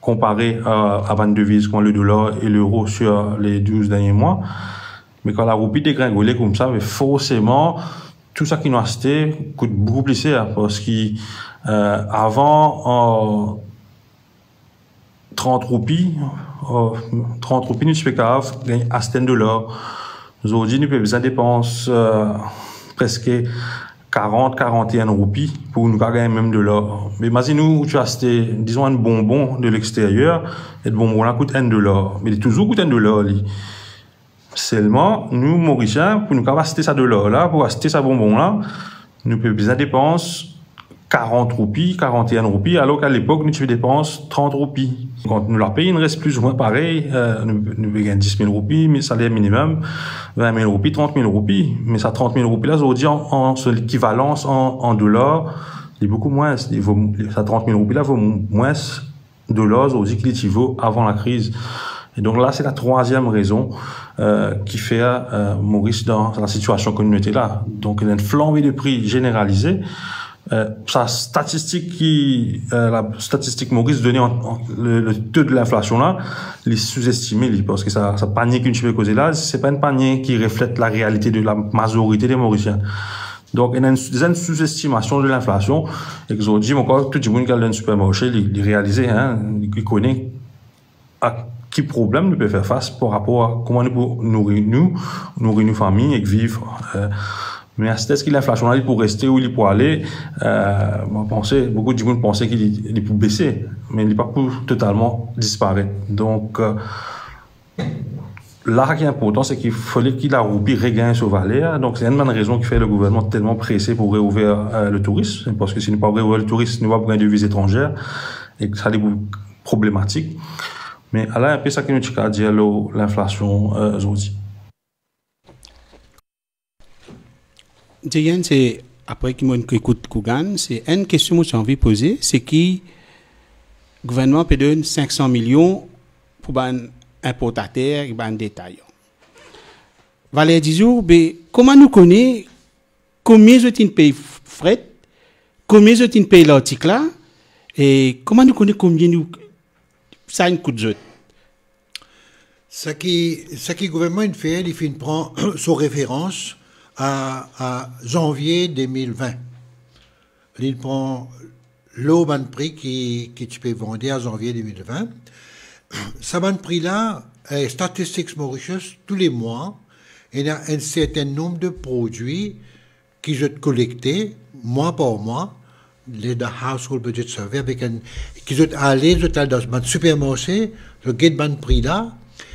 konpare a, a bann deviz kouma le dolar e leuro sir le douz dernie mwa. Me kan la roupi degringole koumsa, me forseman, tou sa ki nou aste kout boukou pli ser, parski, euh, avan, an, trant roupi, eh, trant roupi, nou ti pe kapav gagn, aste enn dolar. Zordi, nou pe bizin depans, eh, preske karant, karant-e-enn roupi pou nou kapav gagn mem dolar. Me imazinn ou, ou ti aste, dizon, enn bonbon de lexteryer, e bonbon la kout enn dolar. Me li touzour kout enn dolar, li. Selman, nou, Morisien, pou nou kapav aste sa dolar la, pou aste sa bonbon la, nou pe bizin depans karant roupi, karant-e-enn roupi, alor ki a lepok, nou ti pe depans trant roupi. Kan nou lapey, inn res plizoumwin parey, eh, nou, nou pe gagn dis mil roupi, me saler minimem, vin mil roupi, trant mil roupi. Me sa trant mil roupi la, zordi, an, an, so lekivalans an, an dolar, li boukou mwins. Li vo, sa trant mil roupi la vo mwins dolar zordi ki li ti vo avan lakriz. E donk la, se latrwaziem rezon, eh, ki fer, eh, Moris dan la sitiasion kot nou ete la. Donk, ena enn flanbe de pri zeneralize. Eh, sa statistik ki, eh, la statistik Moris donn an, an, le, le to de linflasion la, li souzestime li, parski sa, sa panie ki nou ti pe koze la, se pa enn panie ki reflet larealite de lamazorite de Morisien. Donk, ena enn, enn souzestimasion de linflasion, e ki zordi, mo krwar tou dimoun ki al dan enn sipermarse, li, li realize, hein, li, li kone a ki problem nou pe fer fas par rapor a kouma nou pou nouri nou, nouri nou fami ek viv. Eh, me aster ki linflasion la, li pou reste ou li pou ale, eh, mo panse, boukou dimoun panse ki li, li pou bese, me li pa pou totalman disparet. Donk, eh, la ki inportan, se ki fode ki laroupi regagn so valer. Donk, se enn bann rezon ki fer le gouvernman telman prese pou reouver, eh, le tourism, parski si nou pa reouver le tourism, nou pa pou gagn deviz etranzer, e sa li pou problematik. Me ala enpe sa ki nou ti kapav dir lor linflasion, eh, zordi. Diane, se apre ki mo ekout Kougan, se enn kestion mo ti anvi poze, se ki gouvernman pe donn sink san milion pou bann inportater ek bann detayan. Valer dizour, be, kouma nou kone konbien zot inn pey f-, fret, konbien zot inn pey lartik la, e kouma nou kone konbien nou, sa inn kout zot? Sa ki, sa ki gouvernman inn fer, li finn pran so referans a, a zanvie de mil vin. Li pran lor bann pri ki, ki ti pe vande a zanvie de mil vin. Sa bann pri la, eh, Statistics Mauritius, tou le mwa, ena enn serten nonb de prodwi ki zot kolekte, mwa par mwa, le, the Household Budget Survey, avek enn, ki zot ale, zot al dan bann sipermarse, zot get bann pri la,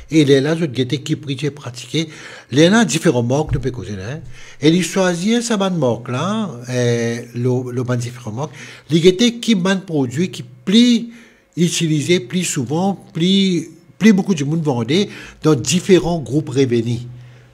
e lerla zot gete ki pri ti pratike. Lerla diferan mark nou pe koze la, hein. E li swazir sa bann mark la, eh, lor, lor bann diferan mark, li gete ki bann prodwi ki pli itilize pli souvan, pli, pli boukou dimoun vande dan diferan group reveni.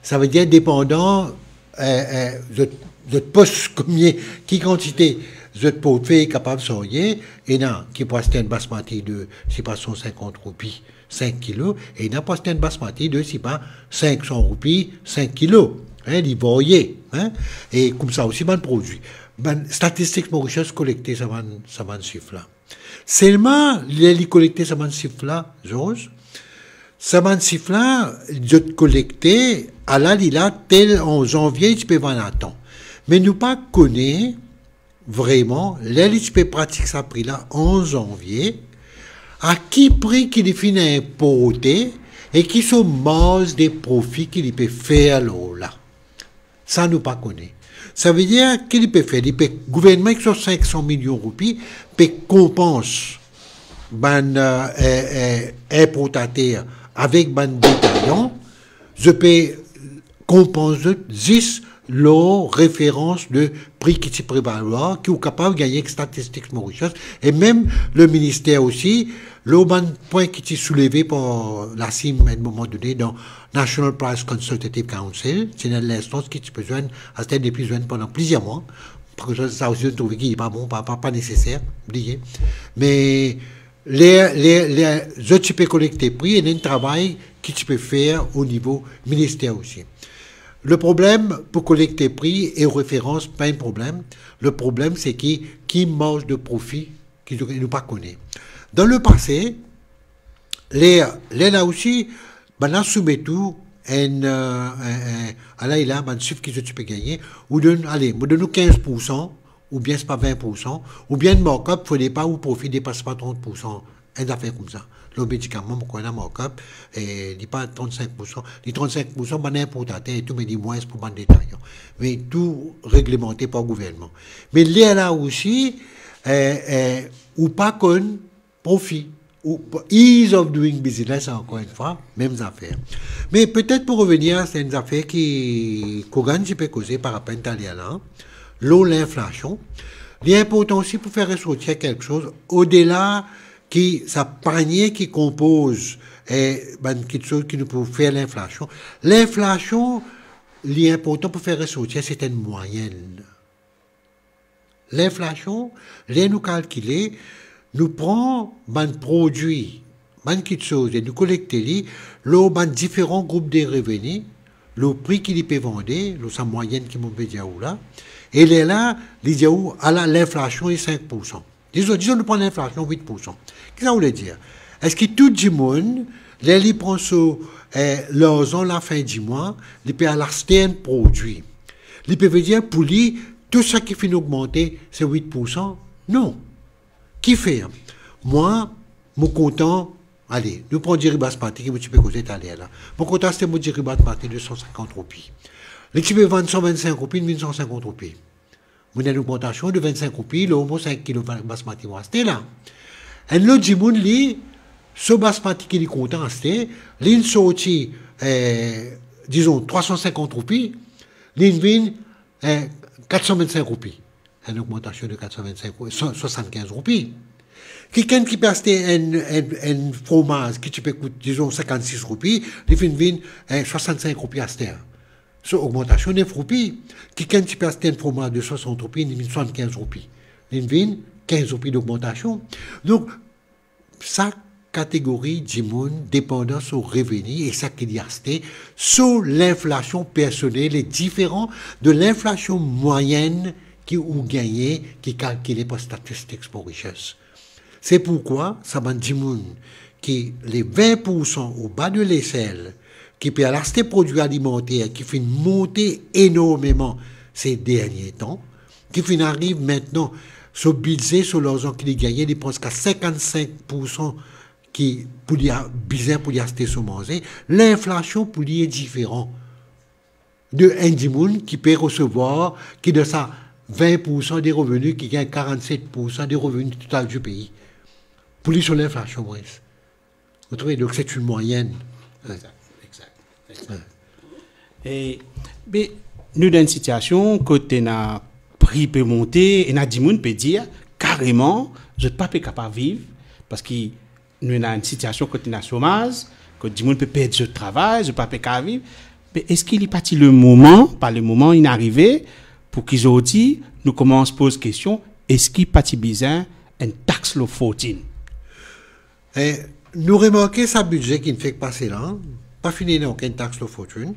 Savedir, depandan, eh, eh, zot, zot pos, konbien, ki kantite zot portfey kapav sarye, ena ki pou aste enn basmati de, sipa, san sinkant roupi, sink kilo, e ena pou aste enn basmati de, sipa, sink san roupi, sink kilo. Hein, li varye, hein, e koumsa osi bann prodwi. Bann Statistics Mauritius kolekte sa bann, sa bann sif la. Selman, ler li kolekte sa bann sif la, Georges, sa bann sif la, zot kolekte, ala li la, tel an zanvie, ti pe vann a tan. Me nou pa kone vreman, ler li ti pe pratik sa pri la an zanvie, a ki pri ki li finn inporte e ki so marz de profi ki li pe fer lor la. Sa nou pa kone. Savedir ki li pe fer, li pe, gouvernman ek so sink san milion roupi pe konpans bann, eh, eh, eh, inportater avek bann detayan, zot pe konpans zot zis lor referans de pri ki ti prevalwar, ki ou kapav gagne ek Statistics Mauritius, e mem le minister osi, lor bann pwin ki ti souleve par la CIM a enn moman done dan National Price Consultative Council, ti ena enn linstans ki ti pe zwenn, aster nepli zwenn pandan plizier mwa, parski sa osi, zot trouve ki pa bon, pa, pa, pa neseser, bliye. Me ler, ler, ler zot ti pe kolekte pri, ena enn travay ki ti pe fer o nivo minister osi. Le problem pou kolekte pri e referans pa enn problem. Le problem, se ki, ki marz de profi ki nou pa kone. Dan lepase, ler, lerla osi, bann la soumet ou enn, eh, enn, enn, ala li la, bann sif ki zot ti pe gagne, ou donn, ale, mo donn ou kinz poursan, oubien sipa vin poursan, oubien enn markup, fode pa ou profi depas pa trant poursan, enn zafer koumsa. Lor medikaman, mo konn ena markup, e li pa trannsenk poursan, li trannsenk poursan bann inportater e tou, me li mwins pou bann detayan. Me tou reglemante par gouvernman. Me lerla osi, e, e, ou pa konn profi, ou ease of doing business, ankor enn fwa, mem zafer. Me petet pou revenir a enn zafer ki Kogan ti pe koze par rapor taler la, lor linflasion, li inportan osi pou fer resortir kiksoz odela ki sa panie ki konpoz, e, bann kiksoz ki nou pou fer linflasion. Linflasion, li inportan pou fer resortir, se enn mwayenn. Linflasion, ler nou kalkile, nou pran bann prodwi, bann kiksoz, e nou kolekte li lor bann diferan group de reveni, lor pri ki li pe vande, lor sa mwayenn ki mo pe dir ou la, e lerla, li dir ou, ala, linflasion e sink poursan. Dizon, dizon nou pran linflasion wit poursan. Ki sa vle dir? Eski tou dimoun, ler li pran so, e, larzan lafin di mwa, li pe al aste enn prodwi? Li pe ve dir pou li, tou sa ki finn ogmante, se wit poursan? Non. Kifer? Mwa, mo kontan, ale, nou pran diri basmati ki mo ti pe koze taler la. Mo kontan aste mo diri basmati de san sinkant roupi. Li ti pe vann san vennsink roupi, li vinn san sinkant roupi. Mo ena enn ogmantasion de vennsink roupi lor mo sink kilo ba-, basmati mo aste la. Enn lot dimoun, li, so basmati ki li kontan aste, linn sorti, e, dizon, trwa san sinkant roupi, linn vinn, e, kat san vennsink roupi. Enn ogmantasion de kat san vennsink roupi, san, swasannkinz roupi. Kikenn ki pe aste enn, enn, enn fromaz ki ti pe kout, dizon, sinkannsis roupi, li finn vinn, e, swasannsink roupi aster. So ogmantasion nef roupi. Kikenn ti pe aste enn fromaz de swasant roupi, li vinn swasannkinz roupi. Li vinn kinz roupi dogmantasion. Donk, sa kategori dimoun, depandan so reveni e sa ki li aste, so linflasion personel e diferan de linflasion mwayenn ki ou gagne, ki kalkile par Statistics Mauritius. Se pourkwa sa bann dimoun ki le vin poursan oba de lesel, ki pe al aste prodwi alimanter ki finn monte enormeman se dernie tan, ki finn ariv mintnan, so bidze, so larzan ki li gagne, li pran ziska sinkannsink poursan ki pou li a-, bizin pou li aste so manze, linflasion pou li e diferan de enn dimoun ki pe resevwar, ki dan sa vin poursan de reveni, ki gagn karannset poursan de reveni total di pei. Pou li, so linflasion mwins. Vous trouvez, donc c'est une moyenne. Hein. Exact, exact, exact. E, be, nou dan enn sitiasion kot ena pri pe monte, ena dimoun pe dir kareman, zot pa pe kapav viv, parski nou ena enn sitiasion kot ena somaz, kot dimoun pe perdi zot travay, zot pa pe kapav viv. Me eski li pa ti lemoman, pa lemoman inn arive, pou ki zordi nou koumans poz kestion, eski pa ti bizin enn tax lor fortin? E, nou remarke sa bidze ki'nn fek pase la, pa finn ena okenn tax lor fortin.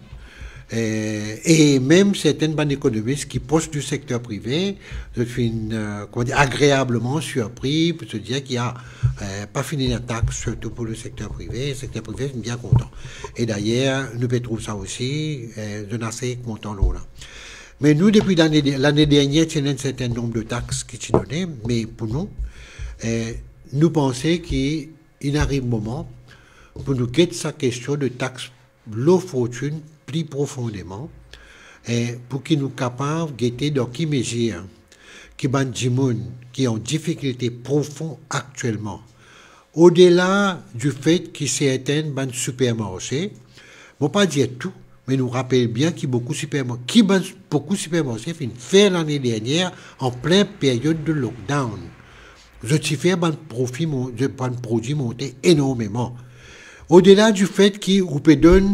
E, e mem sertenn bann ekonomis ki pros di sekter prive, zot finn, e, kouma dir, agreableman sirpri, pou se dir ki a, e, pa finn ena tax, sirtou pou le sekter prive. Sekter prive finn bien kontan. E dayer, nou pe trouv sa osi, e, zot inn ase kontan lor la. Me nou, depi lane, lane dernie, ti ena enn sertenn nonb de tax ki ti done, me pou nou, e, nou panse ki inn ariv moman pou nou get sa kestion de tax lor fortin pli profondeman, e pou ki nou kapav gete dan ki mezir ki bann dimoun ki an difikilte profon aktielman, odela di fet ki sertenn bann sipermarse, mo pa dir tou, me nou rapel bien ki boukou siperma-, ki bann boukou sipermarse finn fer lane dernie an plin period de lockdown. Zot ti fer bann profi mon-, bann prodwi monte enormeman. Odela di fet ki ou pe donn,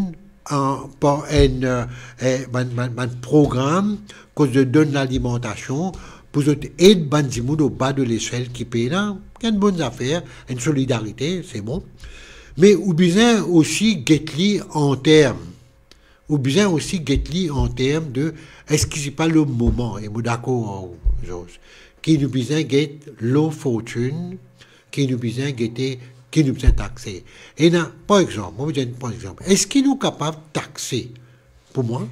e, par enn, e, e, bann, bann, bann program, kot zot donn lalimantasion, pou zot ed bann dimoun oba de lesel ki pena, enn bonn zafer, enn solidarite, se bon. Me ou bizin osi get li an term. Ou bizin osi get li an term de, eski se pa le moman, e mo dakor ar ou, Georges, ki nou bizin get lor fortin, ki nou bizin gete, ki nou bizin takse. Ena, par exanp, mo pou dir, par exanp, eski nou kapav takse, pou mwa,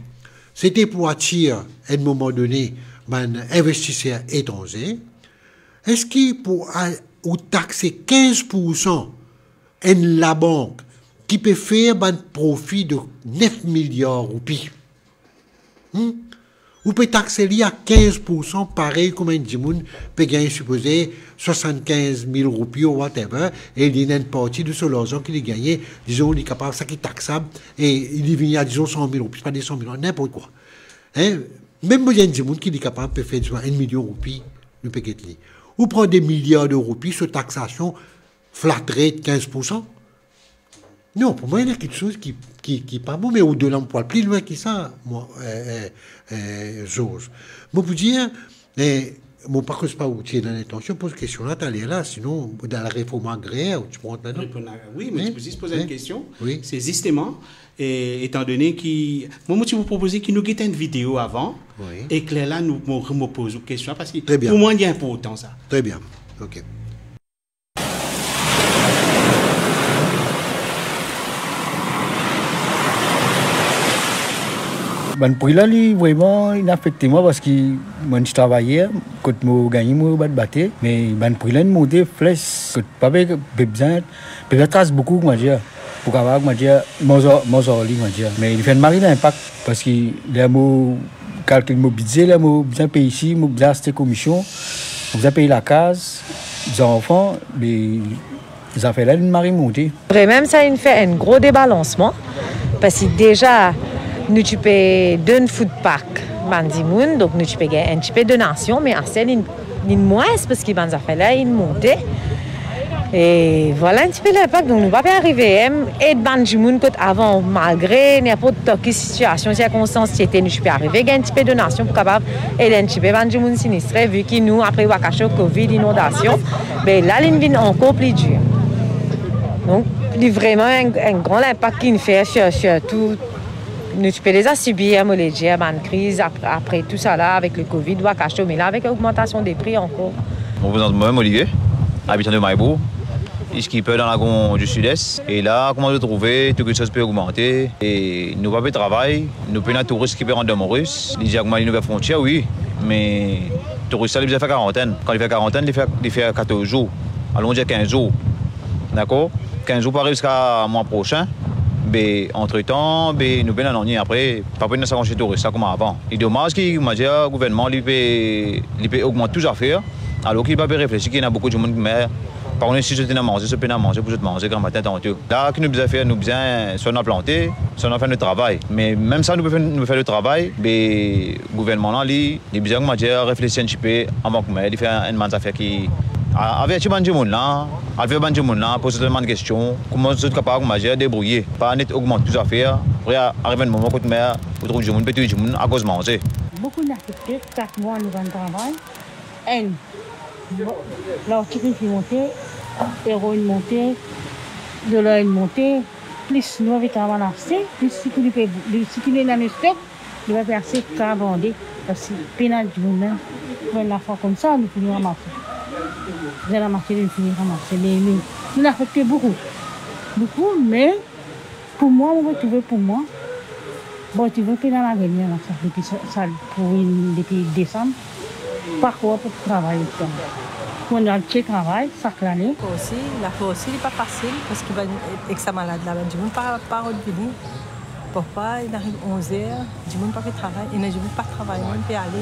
sete pou atir, enn moman done, bann investiser etranze, eski pou a-, ou takse kinz poursan enn labank ki pe fer bann profi de nef miliar roupi, hmm? Ou pe takse li a kinz poursan, parey kouma enn dimoun pe gagn, sipoze, swasannkinz mil roupi ou whatever, e li ena enn parti de so larzan ki li gagne, dizon, li kapav, sa ki taksab, e li vini a, dizon, san mil roupi, pa de san mil, ninport kwa. Hein? Mem mo dir enn dimoun ki li kapav pe fer, dizon, enn milion roupi, nou pe get li. Ou pran de miliar de roupi, so taksasion flat rate kinz poursan. Non, pou mwa, ena kiksoz ki, ki, ki pa bon, me odela, mo pou al pli lwin ki sa, mwa, eh, eh, eh, Georges. Mo pou dir, eh, mo pa koz pa ou ti ena lintansion poz kestion la taler la, sinon, dan la reform agrer, ou ti pou rant ladan. Reponn a, wi, me ti pou zis poz enn kestion. Wi. Se zisteman, eh, etandone ki, mwa, mo ti pou propoze ki nou get enn video avan, wi, e lerla nou, mo, mo poz ou kestion la, parski pou mwa, li inportan sa. Tre bien. Ok. Bann pri la, li vreman, li afekte mwa parski mo enn ti travayer, kot mo gagne, mo bat bate, me bann pri la inn monte fles, kot pa pe, pe bizin, pe bizin tras boukou, kouma dir, pou kapav, kouma dir, manz ar, manz ar li, kouma dir. Me li fer enn mari linpak, parski ler mo kalkil mo bidze, ler mo bizin pey isi, mo bizin aste komision, mo bizin pey lakaz, zanfan, be zafer la inn mari monte. Vremem sa inn fer enn gro debalansman, parski deza nou ti pe donn food pack bann dimoun, donk nou ti pe gagn enn tipe donasion, me aster li, li mwins parski bann zafer la inn monte. E vwala enn tipe linpak, donk nou pa pe arive, em, ed bann dimoun kot avan, malgre ninport ki sitiasion, sirkonstans ti ete, nou ti pe arive gagn enn tipe donasion pou kapav ed enn tipe bann dimoun sinistre, vi ki nou, apre Wakasho, covid, inondasion, be la, linn vinn ankor pli dir. Donk, li vreman enn, enn gran linpak ki'nn fer sir, sirtou, nou ti pe deza sibir, mo le dir, bann kriz, ap-, apre tousala, avek le covid, Wakasho, me la, avek ogmantasion de pri ankor. Mo prezant mwa, Olivier, abitan de Maybour, skipper dan Lagon di Sides. E la, kouma zot trouve, tou kiksoz pe ogmante, e nou pa pe travay, nou pena touris ki pe rant dan Moris. Li dir kouma li nouvel frontier, wi, me touris la, li bizin fer karantenn. Kan li fer karantenn, li fer, li fer katorz zour. Alon dir kinz zour. Dakor? Kinz zour pou ariv ziska mwa prosin. Be, antretan, be, nou pena nanye. Apre, pa pena sa kantite touris la kouma avan. Li domaz ki, kouma dir, gouvernman, li pe, li pe ogmant tou zafer, alor ki li pa pe reflesi ki ena boukou dimoun ki mer, pa kone si zot ena manze, zot pena manze pou zot manze gramatin tanto. La, ki nou bizin fer, nou bizin, swa nou al plante, swa nou al fer nou travay. Me mem sa, nou pe fer, nou pe fer nou travay, be gouvernman la, li, li bizin, kouma dir, reflesi enn tipe avan kouma li fer enn bann zafer ki, a-, averti bann dimoun la, al ver bann dimoun la, poz zot enn bann kestion, kouma zot kapav, kouma dir, debrouye. Pa net ogmant tou zafer, apre a-, ariv enn moman kot mer, ou trouv dimoun pe touy dimoun akoz manze. Boukou inn afekte, kat mwa nou pa'nn travay. Enn, lartik inn finn monte, ero inn monte, dolar inn monte, plis nou anvi travay aste, plis seki li pe, li, seki li ena stok, li pa pe aste, kapav vande, parski pena dimoun la, pou enn lafwa koumsa, nou fini ramase. Zot ramase, nou fini ramase, me nou, nou afekte boukou. Boukou, me pou mwa, mo pe trouve pou mwa, bon, ti ve pena lavenir la, sa, depi sa, sa, pou vinn depi desam, pa krwar pou travay otan. Pou nou al ti travay, sak lane. Lafor osi, lafor osi, li pa fasil, parski bann, ek sa malad la, bann dimoun pa, pa rod vini. Parfwa, inn ariv onz er, dimoun pa pe travay, ena dimoun pa travay, mem pe ale.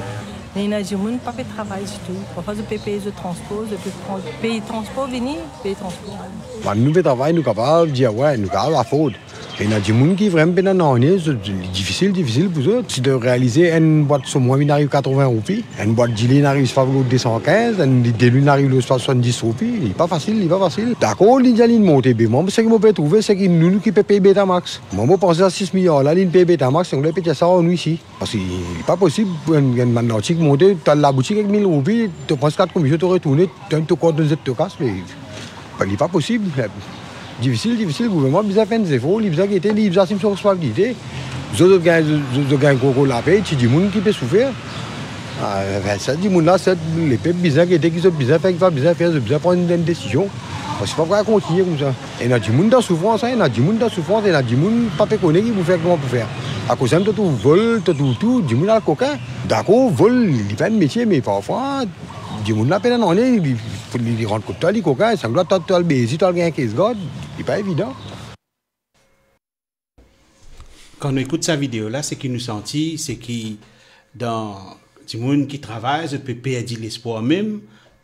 Me ena dimoun pa pe travay ditou. Parfwa, zot pe pey zot transpor, zot pe pran, pey transpor vini, pey transpor ale. Bann nou pe travay, nou kapav dir, wi, nou kapav afford. Ena dimoun ki vremem pena nanye, zot, li difisil, difisil pou zot. Si to realize enn bwat somon inn ariv katrovin roupi, enn bwat dile inn ariv, sipa, de san kinz, enn lit delwil inn ariv, sipa, swasanndis roupi, li pa fasil, li pa fasil. Dakor, li dir linn monte, be mwa, seki mo pe trouve, seki nou, nou ki pe pey Betamax. Mwa, mo panse sa sis miliar la, linn pey Betamax, Angle pe dir sa, nou isi. Parski li pa posib pou enn, enn bann lartik monte, to al laboutik ek mil roupi, to pran kat komision, to retourne, to, to kont, to zet, to kas, me, be, li pa posib. Difisil, difisil, gouvernman bizin fer enn zefor, li bizin gete, li bizin asim so responsabilite. Zot, zot gagn, zot, zot gagn gro, gro lapey, ti dimoun ki pe soufer. Ah, be, sa dimoun la, sa lepep bizin gete ki zot bizin fer, ki pa bizin fer, zot bizin pran enn, enn desizion. Parski pa pou kapav kontigne koumsa. Ena dimoun dan soufrans, ena dimoun dan soufrans, ena dimoun pa pe kone ki pou fer, kouma pou fer. Akoz sa mem to trouv vol, to trouv tou, dimoun al kokin. Dakor, vol, li pa enn metie, me parfwa, Dimoun la pena nanye, li, li, li rant kot twa, li kokin, sa dwa twa, twa al beze, twa al gagn case guard, li pa evidan. Kan nou ekout sa video la, seki nou santi, seki dan dimoun ki travay, zot pe perdi lespwar mem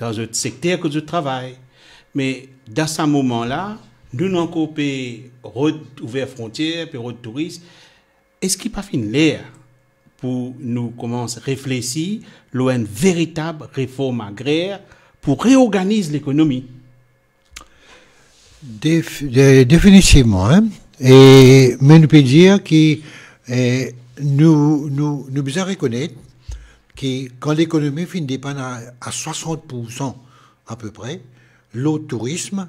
dan zot sekter kot zot travay. Me dan sa moman la, nou, nou ankor pe rod ouver frontier, pe rod touris. Eski pa finn ler pou nou koumans reflesi lor enn veritab reform agrer pou reorganiz lekonomi? Def-, de-, definitivman, en. E, me nou pe dir ki, eh, nou, nou, nou bizin rekonet ki kan lekonomi finn depann a, a swasant poursan apepre lor tourism,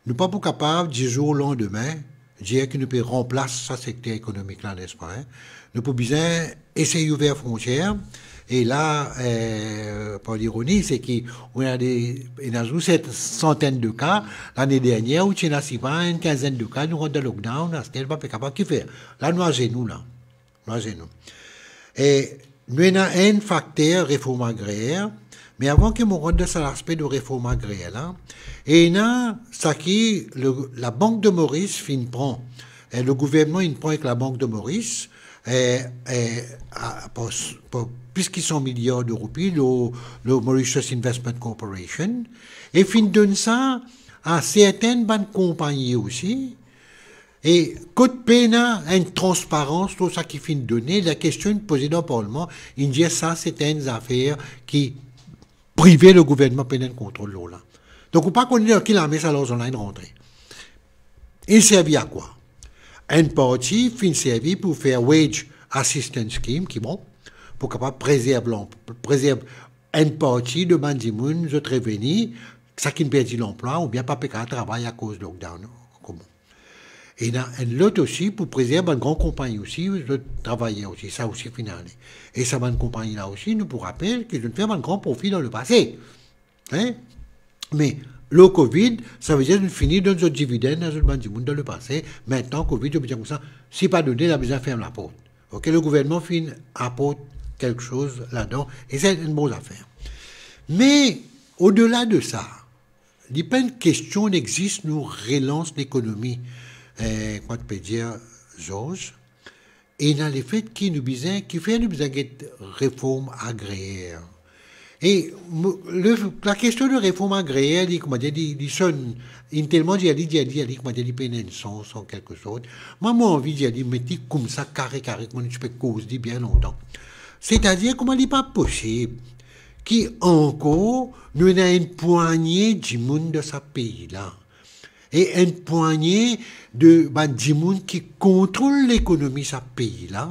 nou pa pou kapav, di zour o landime, dir ki nou pe ranplas sa sekter ekonomik la, nespa, en? Nou pou bizin esey ouver frontier, e la, eh, par ironi, seki ou ena de, ena zour set santenn de ka, lane dernier, ou ti ena sipa enn kinzenn de ka, nou rant dan lockdown, aster nou pa pe kapav ki fer. La, nou azenou la. Imazinn nou. E nou ena enn fakter reform agrer, me avan ki mo rant dan sa laspe de reform agrer la, ena saki le, Labank de Moris finn pran, e le gouvernman inn pran ek Labank de Moris, e, e, a, pou, pou plis ki san miliar de roupi, le, le Mauritius Investment Corporation, e finn donn sa a sertenn bann konpagni osi, e kot pena enn transparans lor sa ki finn done, lakestion inn poze dan parlman, inn dir sa se enn zafer ki prive, le gouvernman pena enn kontrol lor la. Donk, ou pa kone dan ki lame sa larzan la inn rantre. Inn servi a kwa? Enn parti finn servi pou fer wage assistance scheme, ki bon, pou kapav prezerv lanp-, prezerv enn parti de bann dimoun, zot reveni, sa ki'nn perdi lanplwa oubien pa pe kapav travay akoz lockdown, kouma. Ena enn lot osi pou prezerv bann gran konpagni osi, zot travayer osi, sa osi finn ale. E sa bann konpagni la osi, nou pou rapel ki zot fer bann gran profi dan lepase. En? Me lor Covid, savedir zot fini donn zot dividenn a zot bann dimoun dan lepase. Mintnan, Covid, zot bizin koumsa, si pa done, la bizin ferm laport. Ok, le gouvernman finn aport kelksoz ladan, e se enn bon zafer. Me, odela de sa, li pa enn kestion, li existe, nou relans lekonomi, eh, kouma to pe dir, Georges, ena lefet ki nou bizin, kifer nou bizin get reform agrer. E mo-, le, lakestion de reform agrer, li, kouma dir, li, li sonn, inn telman dir li, dir li, dir li, kouma dir, li pena enn sans, an kelke sort. Mwa, mo anvi dir li, met li koumsa, kare, kare, kouma nou ti pe koz li bien lontan. Setadir, kouma li pa posib ki ankor nou ena enn pwagne dimoun dan sa pei la, e enn pwagne de bann dimoun ki kontrol lekonomi sa pei la,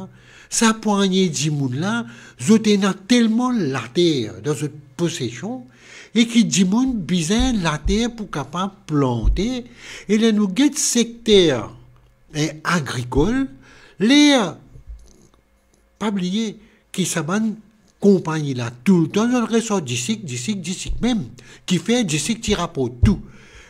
sa pwagne dimoun la, zot ena telman later dan zot posesion, e ki dimoun bizin later pou kapav plante, e ler nou get sekter, eh, agrikol, ler Pa bliye ki sa bann konpagni la, toultan zot resort disik, disik, disik mem, kifer disik ti raport tou.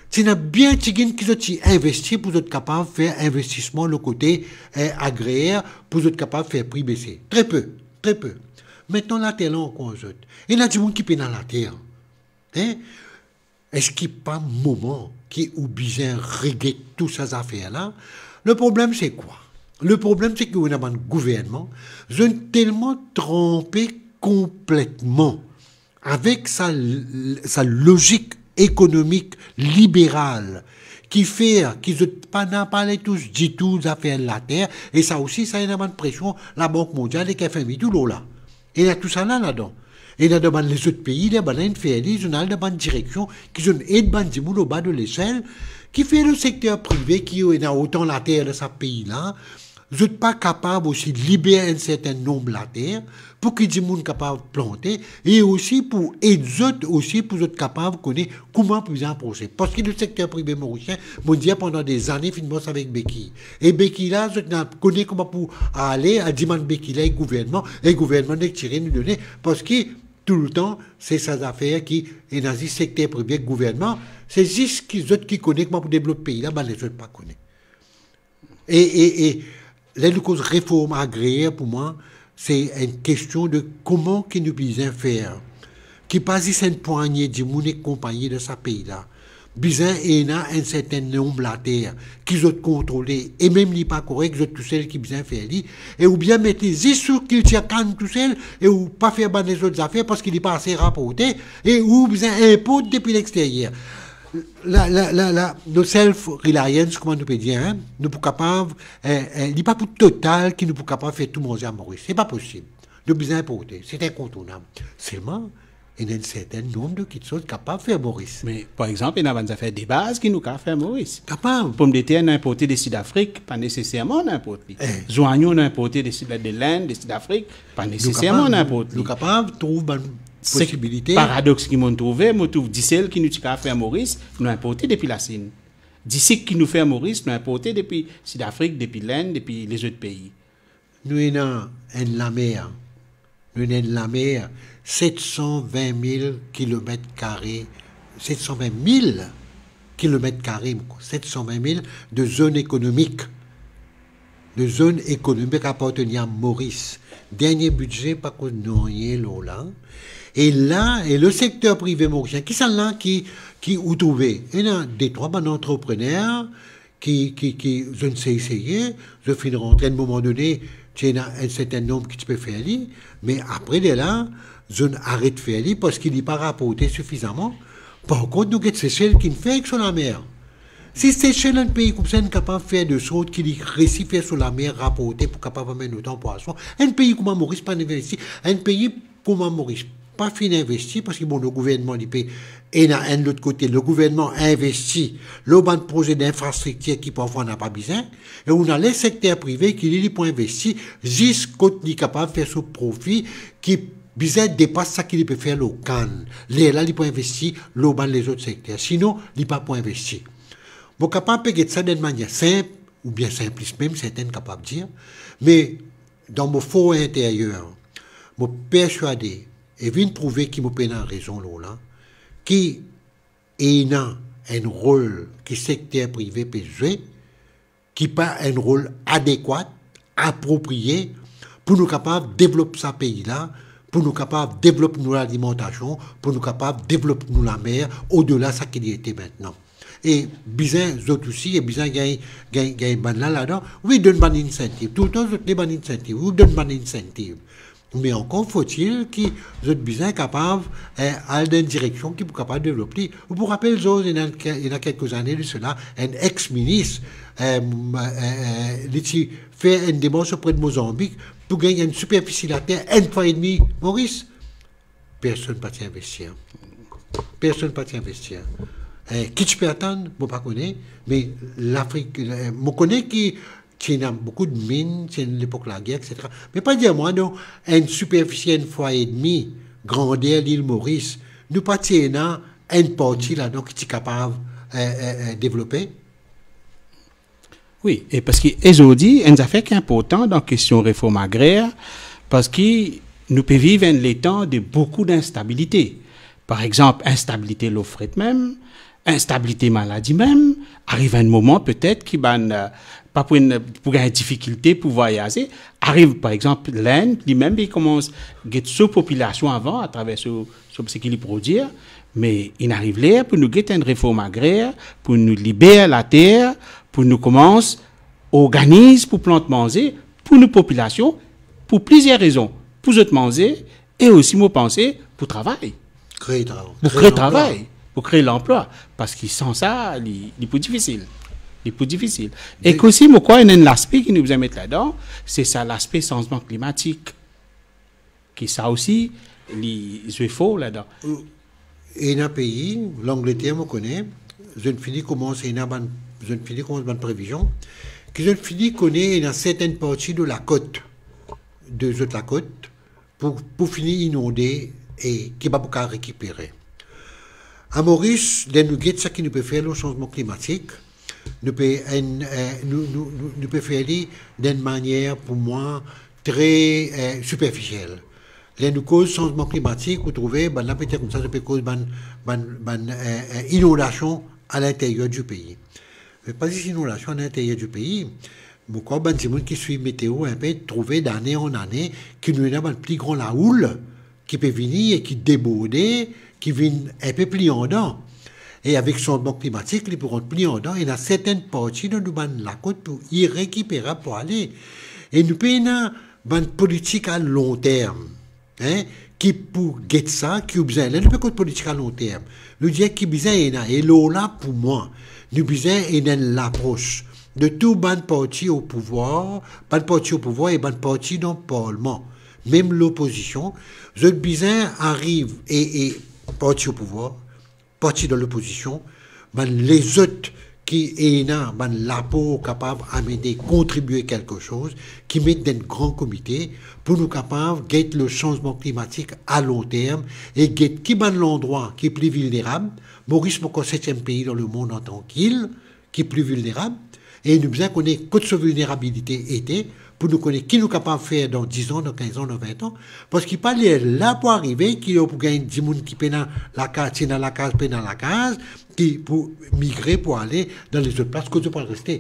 Ti ena bien tigit ki zot ti investi pou zot kapav fer investisman lor kote, eh, agrer, pou zot kapav fer pri bese. Tre pe, tre pe. Mintnan later la ankor zot. Ena dimoun ki pena later. En? Eski pa moman ki ou bizin reget tou sa zafer la? Le problem se kwa? Le problem se ki ou ena bann gouvernman, zot telman tranpe konpletman avek sa, sa lozik ekonomik liberal ki fer ki zot pa, napa le tous ditou zafer later, e sa osi, sa ena bann presion Labank Mondial ek F M I tou lor la. Ena tousala ladan. Ena dan bann lezot pei, la, bann la inn fer li, zot inn al dan bann direksion ki zot inn ed bann dimoun oba de lesel, kifer le sekter prive ki ena otan later dan sa pei la, zot pa kapav osi liber enn sertin nonb later pou ki dimoun kapav plante, e osi pou ed zot osi pou zot kapav kone kouma pou bizin aprose. Parski le sekter prive morisien, mo dir, pandan dezane finn mars avek beki. E beki la, zot ena kone kouma pou ale, al dimann beki la ek gouvernman, e gouvernman nek tire nou done, parski toultan, se sa zafer ki ena zis sekter prive ek gouvernman, se zis ki zot ki kone kouma pou devlop pei la, bann lezot pa kone. E, e, e, ler nou koz reform agrer, pou mwa, se enn kestion de kouma ki nou bizin fer ki pa zis enn pwagne dimoun ek konpagni dan sa pei la. Bizin ena enn sertin nonb later ki zot kontrole, e mem li pa korek, zot tousel ki bizin fer li, e oubien met li zis sou kiltir kann tousel, e ou pa fer bann lezot zafer parski li pa ase raporte, e ou bizin inport depi lexteryer. La, la, la, la, nou self reliance, kouma nou pe dir, hein, nou pou kapav, eh, eh, li pa pou total ki nou pou kapav fer tou manze a Moris. Se pa posib. Nou bizin inporte, se inkontournab. Selman, ena enn sertin nonb de kiksoz kapav fer Moris. Me, par exanp, ena bann zafer de baz ki nou kapav fer Moris. Kapav. Pomdeter nou inporte de Sidafrik, pa neseserman nou inport li. Eh. Zwanyon nou inporte de Sid, de Lenn, de Sidafrik, pa neseserman nou inport li. Nou kapav trouv bann posibilite. Paradox ki mo trouve, mo trouv disel ki nou ti kapav fer Moris, nou inporte depi Lasinn. Disik ki nou fer Moris, nou inporte depi Sidafrik, depi Lenn, depi lezot pei. Nou ena enn lamer. Nou ena enn lamer, set san vin mil kilomet kare, set san vin mil kilomet kare, set san vin mil de zonn ekonomik. De zonn ekonomik apartenir a Moris. Dernie bize pa koz nanye lor la. E la, e le sekter prive morisien, kisannla ki, ki ou trouve? Ena detrwa bann antreprener ki, ki, ki, zot inn seye, seye, zot finn rantre, enn moman done, ti ena enn sertin nonb ki ti pe fer li, me apre de la, zot inn aret fer li parski li pa raporte sifizaman. Par kont, nou get Sesel ki finn fer ek so lamer. Si Sesel, enn pei koumsa, inn kapav fer de sort ki li resi fer so lamer raporte pou kapav amenn otan pwason, enn pei kouma Moris pa'nn investi, enn pei kouma Moris pa finn investi, parski, bon, le gouvernman, li pe ena enn lot kote, le gouvernman investi lor bann proze dinfrastriktir ki parfwa napa bizin, e ou ena le sekter prive ki li, li pou investi zis kot li kapav fer so profi ki bizin depas sa ki li pe fer lor kann. Lerla li pou investi lor bann lezot sekter. Sinon, li pa pou investi. Mo kapav pe get sa dan enn manier sinp, oubien sinplis mem, sertin kapav dir, me dan mo for interyer, mo perswade e vinn prouve ki mo pena rezon lor la, ki ena enn rol ki sekter prive pe zwe, ki pa enn rol adekwat, apropriye, pou nou kapav devlop sa pei la, pou nou kapav devlop nou lalimantasion, pou nou kapav devlop nou lamer, odela sa ki li ete mintnan. E bizin zot osi, e bizin gagn, gagn, gagn bann la ladan. Wi, donn bann insentiv. Toultan zot donn bann insentiv. Wi, donn bann insentiv. Me ankor fotil ki zot bizin kapav, eh, al dan enn direksion ki pou kapav devlop li. Ou pou rapel, Georges, ena, ena kelke zane de sela, enn ex-minis, eh, m-, eh, eh, li ti fer enn demars opre de Mozanbik pou gagn enn siperfisi later enn fwa edmi Moris. Personn pa ti investi. Personn pa ti investi. Eh, ki ti pe atann, mo pa kone, me Lafrik, eh, mo kone ki ti ena boukou de min, ti ena lepok lager, et cetera. Me pa dir mwa, non, enn siperfisi enn fwa edmi grander lil Moris, nou pa ti ena enn parti ladan ki ti kapav, eh, eh, eh, devlope? Wi, e parski, e zordi, enn zafer ki inportan dan kestion reform agrer, parski nou pe viv enn letan de boukou dinstabilite. Par exanp, instabilite lor fret mem, instabilite maladi mem, ariv enn moman petet ki bann, eh, pa pou enn, pou gagn difikilte pou vwayaze, ariv, par exanp, Lenn, li mem, li koumans get so popilasion avan, atraver so, so, seki li prodwir, me inn ariv ler pou nou get enn reform agrer, pou nou liber later, pou nou koumans organiz pou plant manze pou nou popilasion, pou plizier rezon, pou zot manze, e osi, mo panse, pou travay. Kree tra-, pou kree lanplwa. Kree travay, pou kree lanplwa, parski san sa, li, li pou difisil. Li pou difisil. E osi, mo krwar, ena enn laspe ki nou bizin met ladan, se sa laspe sanzman klimatik. Ki sa osi, li zwe for ladan. Ena pei, Langleter, mo kone, zot inn fini koumans, ena bann, zot inn fini koumans bann previzion, ki zot inn fini kone ena sertin parti de lakot, de zot lakot, pou, pou fini inonde e ki pa pou kapav rekipere. A Moris, ler nou get seki nou pe fer lor sanzman klimatik, nou pe enn, eh, nou, nou, nou, nou pe fer li dan enn manier, pou mwa, tre, eh, siperfisiel. Ler nou koz sanzman klimatik, ou trouve, bann la pe dir koumsa, zot pe koz bann, bann, bann, eh, eh, inondasion a linteryer di pei. Me pa zis inondasion a linteryer di pei. Mo krwar bann dimoun ki swiv meteo inpe trouve dane an ane ki nou ena bann pli gran laoul ki pe vini e ki deborde, ki vinn inpe pli andan. E avek sanzman klimatik, li pou rant pli andan, ena sertenn parti dan nou bann lakot pou irekiperab pou ale. E nou pena bann politik a lon term, hein, ki pou get sa, ki ou bizin, ler nou pe kot politik a lon term, nou dir ki bizin ena, e lor la pou mwa, nou bizin ena enn lapros de tou bann parti o pouvwar, bann parti o pouvwar e bann parti dan parlman, mem lopozision, zot bizin ariv e, e parti o pouvwar, parti dan lopozision, bann lezot ki ena bann lapor kapav amene, kontribie kelke soz, ki met dan enn gran komite pou nou kapav get le sanzman klimatik a lon term e get ki bann landrwa ki pli vilnerab. Moris mo krwar setiem pei dan lemond an trankil, ki pli vilnerab, e nou bizin kone kot so vilnerabilite ete, pou nou kone ki nou kapav fer dan diz an, dan kinz an, dan vin an, parski pa ler la pou arive ki ou pou gagn dimoun ki pena lakaz, ti ena lakaz, pena lakaz, ki pou migre pou ale dan lezot plas kot zot pou al reste.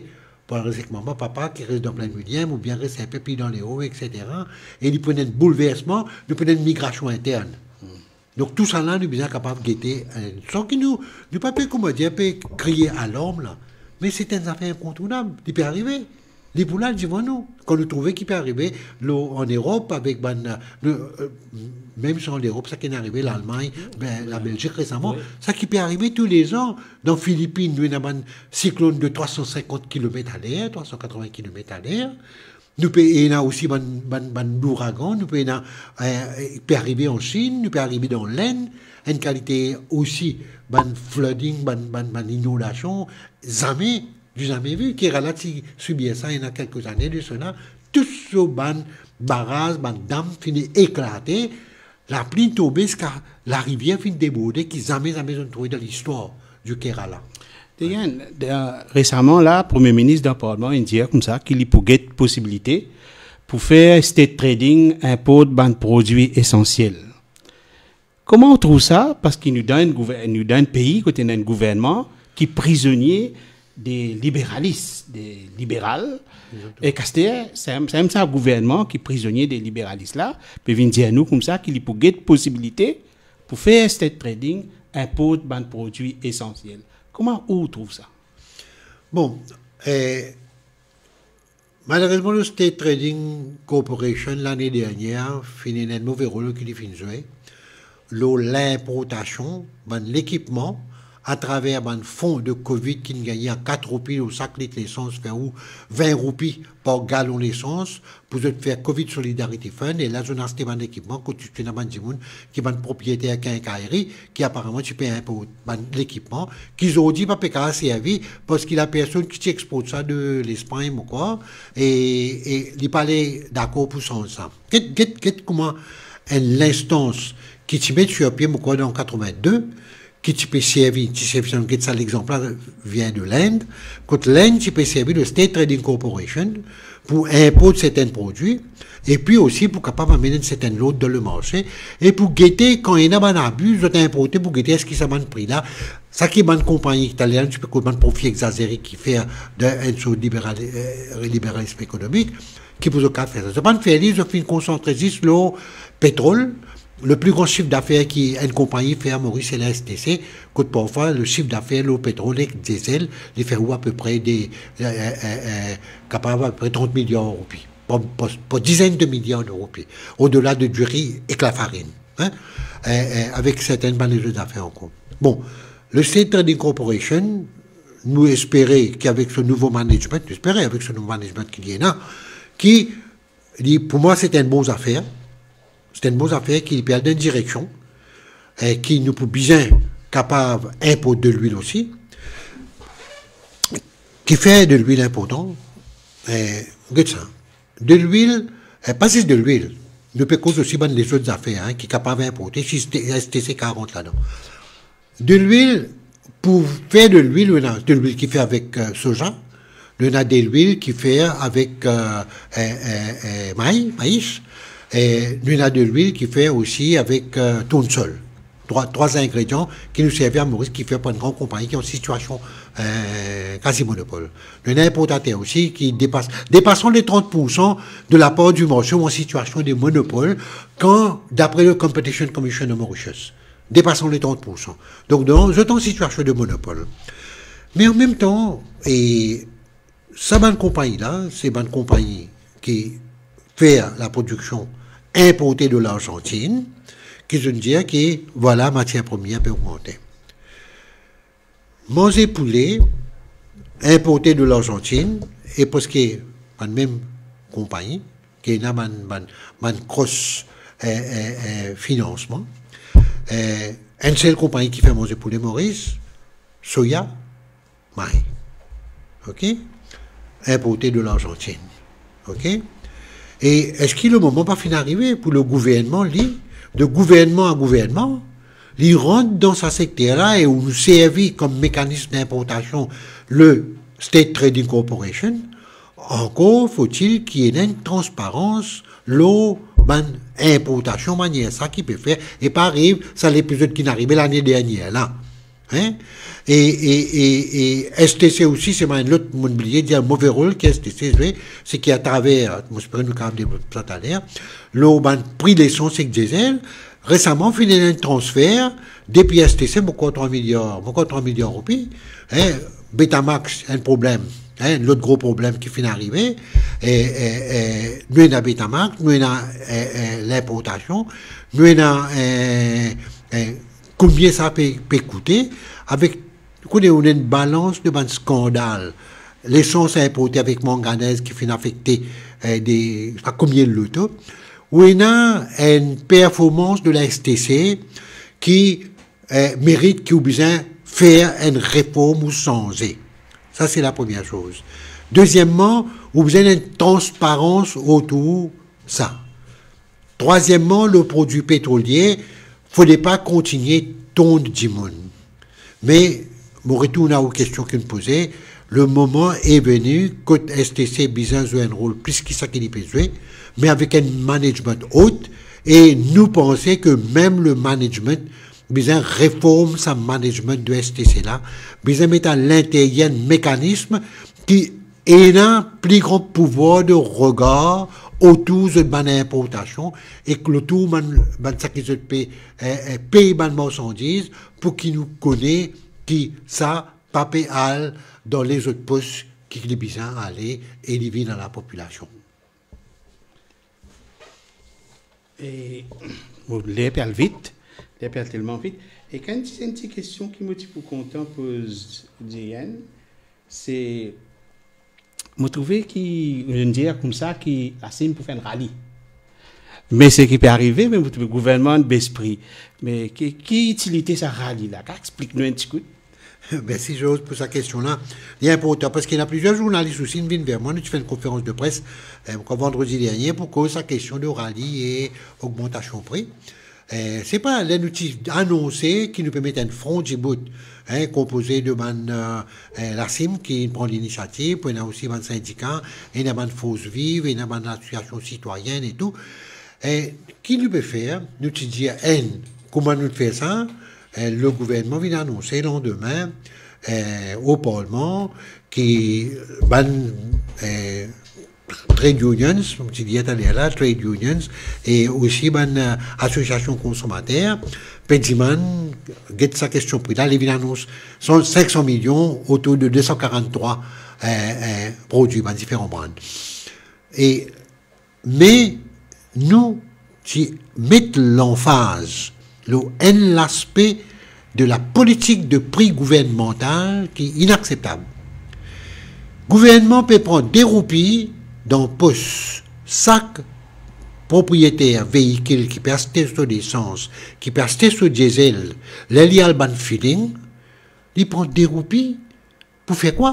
Pou al res ek mama, papa, ki res dan Plaine William, oubien res inpe pli dan Leo, etsetera. E li pou ena enn boulversman, li pou ena enn migrasion intern. Donk, tousala, nou bizin kapav gete, eh, san ki nou, nou pa pe, koumadir, pe kriye alarm la. Me se enn zafer inkontournab, li pe arive. Li pou la divan nou. Kan nou trouve ki pe arive, lor, an Erop, avek bann, eh, nou, eh, mem si an Erop, sa ki ena arive Lalmagn, be, Labelzik resaman, wi, sa ki pe arive toulezan. Dan Filipin, nou ena bann siklonn de trwa san sinkant kilomet aler, trwa san katrovin kilomet aler. Nou pe ena osi bann, bann, bann louragan, nou pe ena, eh, pe arive an Sinn, nou pe arive dan Lenn, enn kalite osi bann flooding, bann, bann, bann inondasion, zame, du zame vi. Kerala ti sibir sa, ena kelke zane de sela, tou so bann baraz, bann dam fini eklate, lapli tonbe ziska larivier finn deborde, ki zame, zame zot trouve dan listwar di Kerala. Te gagn, dan, resaman la, Premie Minis dan parlman, inn dir koumsa ki li pou get posibilite pou fer state trading inport bann prodwi esansiel. Kouma ou trouv sa? Parski nou dan enn gouver-, nou dan enn pei kot ena enn gouvernman ki prizonie de liberalis, de liberal. Exactement. Ek aster, se, se mem sa gouvernman ki prizonie de liberalis la, pe vinn dir nou koumsa ki li pou get posibilite pou fer state trading inport bann prodwi esansiel. Kouma ou trouv sa? Bon, eh, malerezman, le State Trading Corporation, lane dernier, finn ena enn move rol ki li finn zwe lor linportasion bann lekipman atraver bann fon de covid ki inn gagne a kat roupi lor sak lit lesans, fer ou vin roupi par galon lesans, pou zot fer Covid Solidarity Fund, e la zot inn aste bann lekipman, kot ti ena bann dimoun ki bann propriyeter kinkayri, ki aparaman ti pe inport bann lekipman, ki zordi pa pe kapav servi, parski lapersonn ki ti export sa de Lespagn, mo krwar, e, e li pa le dakor pou sanz sa. Get, get, get kouma enn linstans ki ti met sir pie, mo krwar, dan katrovin de, ki ti pe servi, ti servi, sa nou get sa, lexanp la vien de Lenn, kot Lenn ti pe servi le State Trading Corporation pou inport sertenn prodwi, epi osi pou kapav amenn enn sertenn lord dan lemarse, e pou gete kan ena bann abi, zot inporte pou gete eski sa bann pri la, sa ki bann konpagni, taler ti pe kot bann profi exazere ki fer de enn sort liberal-, eh, liberalism ekonomik, ki pou zot kapav fer sa. Zot pa'nn fer li, zot finn konsantre zis lor petrol. Le pli gran sif dafer ki enn konpagni fer Moris, se la S T C, kot parfwa le sif dafer lor petrol ek diesel, li fer ou apepre de, eh, eh, eh, eh, kapav apepre trant miliar roupi. Bon, pou, pou dizenn de miliar de roupi. Odela de diri ek lafarin, hein? Eh, eh, avek sertenn bann lezot zafer ankor. Bon, le State Trading Corporation, nou espere ki avek so nouvo management, nou espere avek so nouvo management ki li ena, ki li, pou mwa, se enn bon zafer. Se enn bon zafer ki li pe al dan enn direksion, eh, ki nou pou bizin kapav inport delwil osi. Ki fer delwil inportan, eh, get sa. Delwil, eh, pa zis delwil. Nou pe koz osi bann lezot zafer, hein, ki kapav inporte, si S T C karant ladan. Delwil, pou fer delwil, nou ena delwil ki fer avek, eh, soja, nou ena delwil ki fer avek, eh, eh, eh, eh, may, mais, e nou ena delwil ki fer osi avek, eh, toursol. trwa, trwa ingredian ki nou servi a Moris, ki fer pou enn gran konpagni ki an sitiasion, eh, kazi monopol. Nou ena inportater osi ki depas, depasan le trant poursan de lapar di marse ou an sitiasion de monopol, kan, dapre le Competition Commission of Mauritius, depasan le trant poursan. Donk, donk, zot an sitiasion de monopol. Me an mem tan, e sa bann konpagni la, se bann konpagni ki fer laprodiksion inporte de Larzantinn, ki zot dir ki, vwala, matier premie pe ogmante. Manze poule inporte de Larzantinn, e parski bann mem konpagni, ki ena bann, bann, bann kros, eh, eh, eh, finansman, eh, enn sel konpagni ki fer manze poule Moris, Soya Mahi. Ok? Inporte de Larzantinn. Ok? E eski le moman pa finn arive pou le gouvernman, li, de gouvernman a gouvernman, li rant dan sa sekter la e ou servi kom mekanism dinportasion le State Trading Corporation, ankor fo-t-il ki ena enn transparans lor bann inportasion manier sa ki pe fer, e pa ariv sa lepizod ki'nn arive lane dernier la. Hein? E, e, e, e S T C osi, se mwa enn lot, mo'nn bliye dir, move rol ki S T C zwe, se ki atraver, mo espere nou kapav devlop sa taler, lor bann pri lesans ek diesel, resaman finn ena enn transfer depi S T C, mo krwar trwa miliar, mo krwar trwa miliar roupi, hein, Betamax, enn problem, hein, lot gro problem ki finn arive, e, e, e, nou ena Betamax, nou ena, e, e, linportasion, nou ena, e, e, konbien sa pe, pe koute, avek, ou kone, ou ena enn balans de bann skandal, lesans inporte avek manganez ki finn afekte, eh, de, pa konbien loto, ou ena enn performans de la S T C ki, eh, merit ki ou bizin fer enn reform ou sanze. Sa, se la premie soz. Dezieman, ou bizin enn transparans otour sa. Trwazieman, le prodwi petrolie, fode pa kontinie tonn dimoun. Me, mo retourn a ou kestion ki nou poze, le moman est venu kot S T C bizin zwe enn rol plis ki sa ki li pe zwe, me avek enn management ot, e nou panse ke mem le management bizin reform sa management de S T C la, bizin met a linteryer enn mekanism ki ena pli gran pouvwar de regar otour zot bann inportasion ek otour bann, bann sa ki zot pe, eh, eh, pey bann marsandiz, pou ki nou kone ki sa pa pe al dan lezot pos ki li bizin ale e li vinn a lapopilasion. E, bon, ler pe al vit, ler pe al telman vit. E kan enn ti, enn ti kestion ki mo ti pou kontan poz Diane, se, mo trouve ki, nou dir koumsa ki la CIM pou fer enn rali. Me seki pe arive, me mo trouve gouvernman bes pri. Me ki, ki itilite sa rali la? Kapav explik nou enn ti kout? Mersi, Georges, pou sa kestion la. Li inportan, parski ena plizier zournalis osi, inn vinn ver mwa, nou ti fer enn konferans de pres, eh, vandredi dernie, pou koz sa kestion de rali e ogmantasion pri. Eh, se pa, ler nou ti anonse ki nou pe met enn fron dibout, hein, konpoze de bann, eh, eh, la CIM ki pran linisiativ, pou ena osi bann sindika, ena bann Force Vive, ena bann lasosiasion sitwayenn e tou. Eh, ki nou pe fer? Nou ti dir, enn, kouma nou fer sa? Eh, le gouvernman vinn anonse landime, eh, o Parlman ki bann, eh, trade unions, kouma ti dir taler la, trade unions, e osi bann, eh, asosiasion konsomater, pe dimann, get sa kestion pri la, li vinn anons san, sink san milion, otour de de san karant-trwa, eh, eh, prodwi, bann diferan brand. E Me nou ti met lanfaz lor enn laspe de la politik de pri gouvernmantal ki inakseptab. Gouvernman pe pran de roupi dan pos sak propriyeter veikil ki pe aste so lesans, ki pe aste so diesel, ler li al bann filling, li pran de roupi pou fer kwa?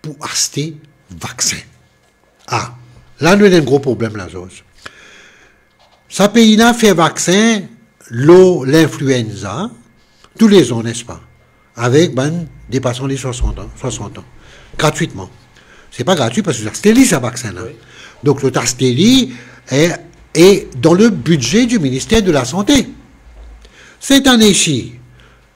Pou aste vaksin. Ah, la nou ena enn gro problem la, Georges. Sa pei la fer vaksin lor linfluenza toulezan, nespa? Avek bann depasan le swasant an, swasant an. Gratwitman. Se pa gratwi parski zot aste li, sa vaksin la. Wi. Donk, zot aste li, e, e dan le bidze di Minister de Lasante. Cette année-ci,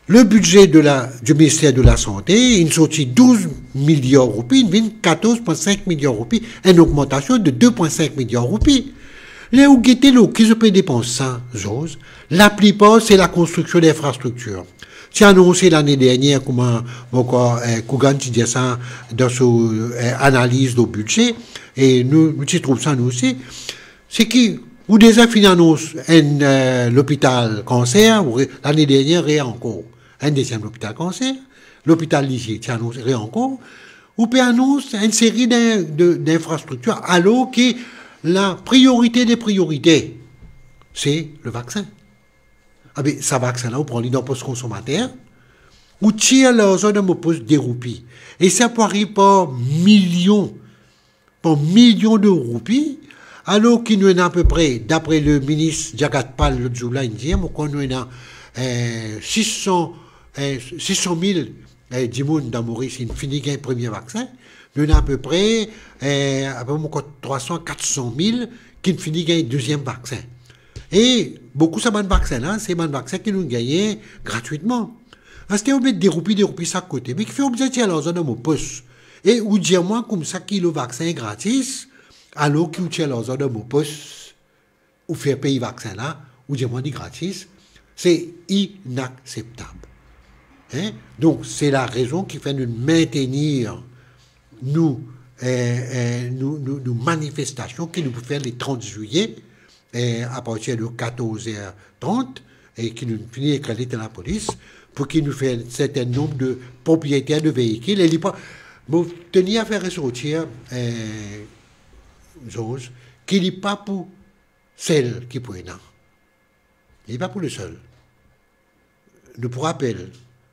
le budget de la, du ministère de la Santé, inn sorti douz miliar roupi, inn vinn katorz pwin sink miliar roupi, enn ogmantasion de de pwin sink miliar roupi. Ler ou gete lor ki zot pe depans sa, Georges, laplipar se lakonstriksion dinfrastriktir. Ti anonse lane dernier, kouma mo krwar, eh, Kougan ti dir sa dan so, eh, analiz lor bidze, e nou, nou ti trouv sa nou osi, se ki ou deza finn anons enn, eh, lopital kanser, ou re-, lane dernier, re ankor. Enn deziem lopital kanser, lopital Lizie, ti anons re ankor. Ou pe anons enn seri d'in-, de, d'infrastriktir, alor ki la priorite de priorite, se le vaksin. Abe, sa vaksin la, ou pran li dan pos konsomater, ou tir larzan dan mo pos de roupi. E sa pou ariv par milion, par milion de roupi, alor ki nou ena apepre, dapre le minis Jagat Pal lot zour la, inn dir, mo krwar nou ena, eh, sis san, eh, sis san mil, eh, dimoun dan Moris inn fini gagn premie vaksin. Nou ena apepre, eh, apepre, mo krwar, trwa san, kat san mil ki'nn fini gagn deziem vaksin. E boukou sa bann vaksin la, se bann vaksin ki nou gagne gratwitman. Aster ou met de roupi, de roupi sak kote. Me kifer ou bizin tir larzan dan mo pos? E ou dir mwa koumsa ki le vaksin gratis, alor ki ou tir larzan dan mo pos, ou fer pey vaksin la, ou dir mwa li gratis, se inakseptab. Hein? Donk, se larezon ki fer nou mentenir nou, eh, eh, nou, nou, nou manifestasion ki nou pou fer le trant zilye, eh, apartir de katorz er trant, e ki nou fini ekrir letan lapolis, pou ki nou fer sertin nonb de propriyeter de veikil, e li pa, mo tenir a fer resortir, eh, Georges, ki li pa pou sel ki pou ena. Li pa pou lesel. Nou pou rapel,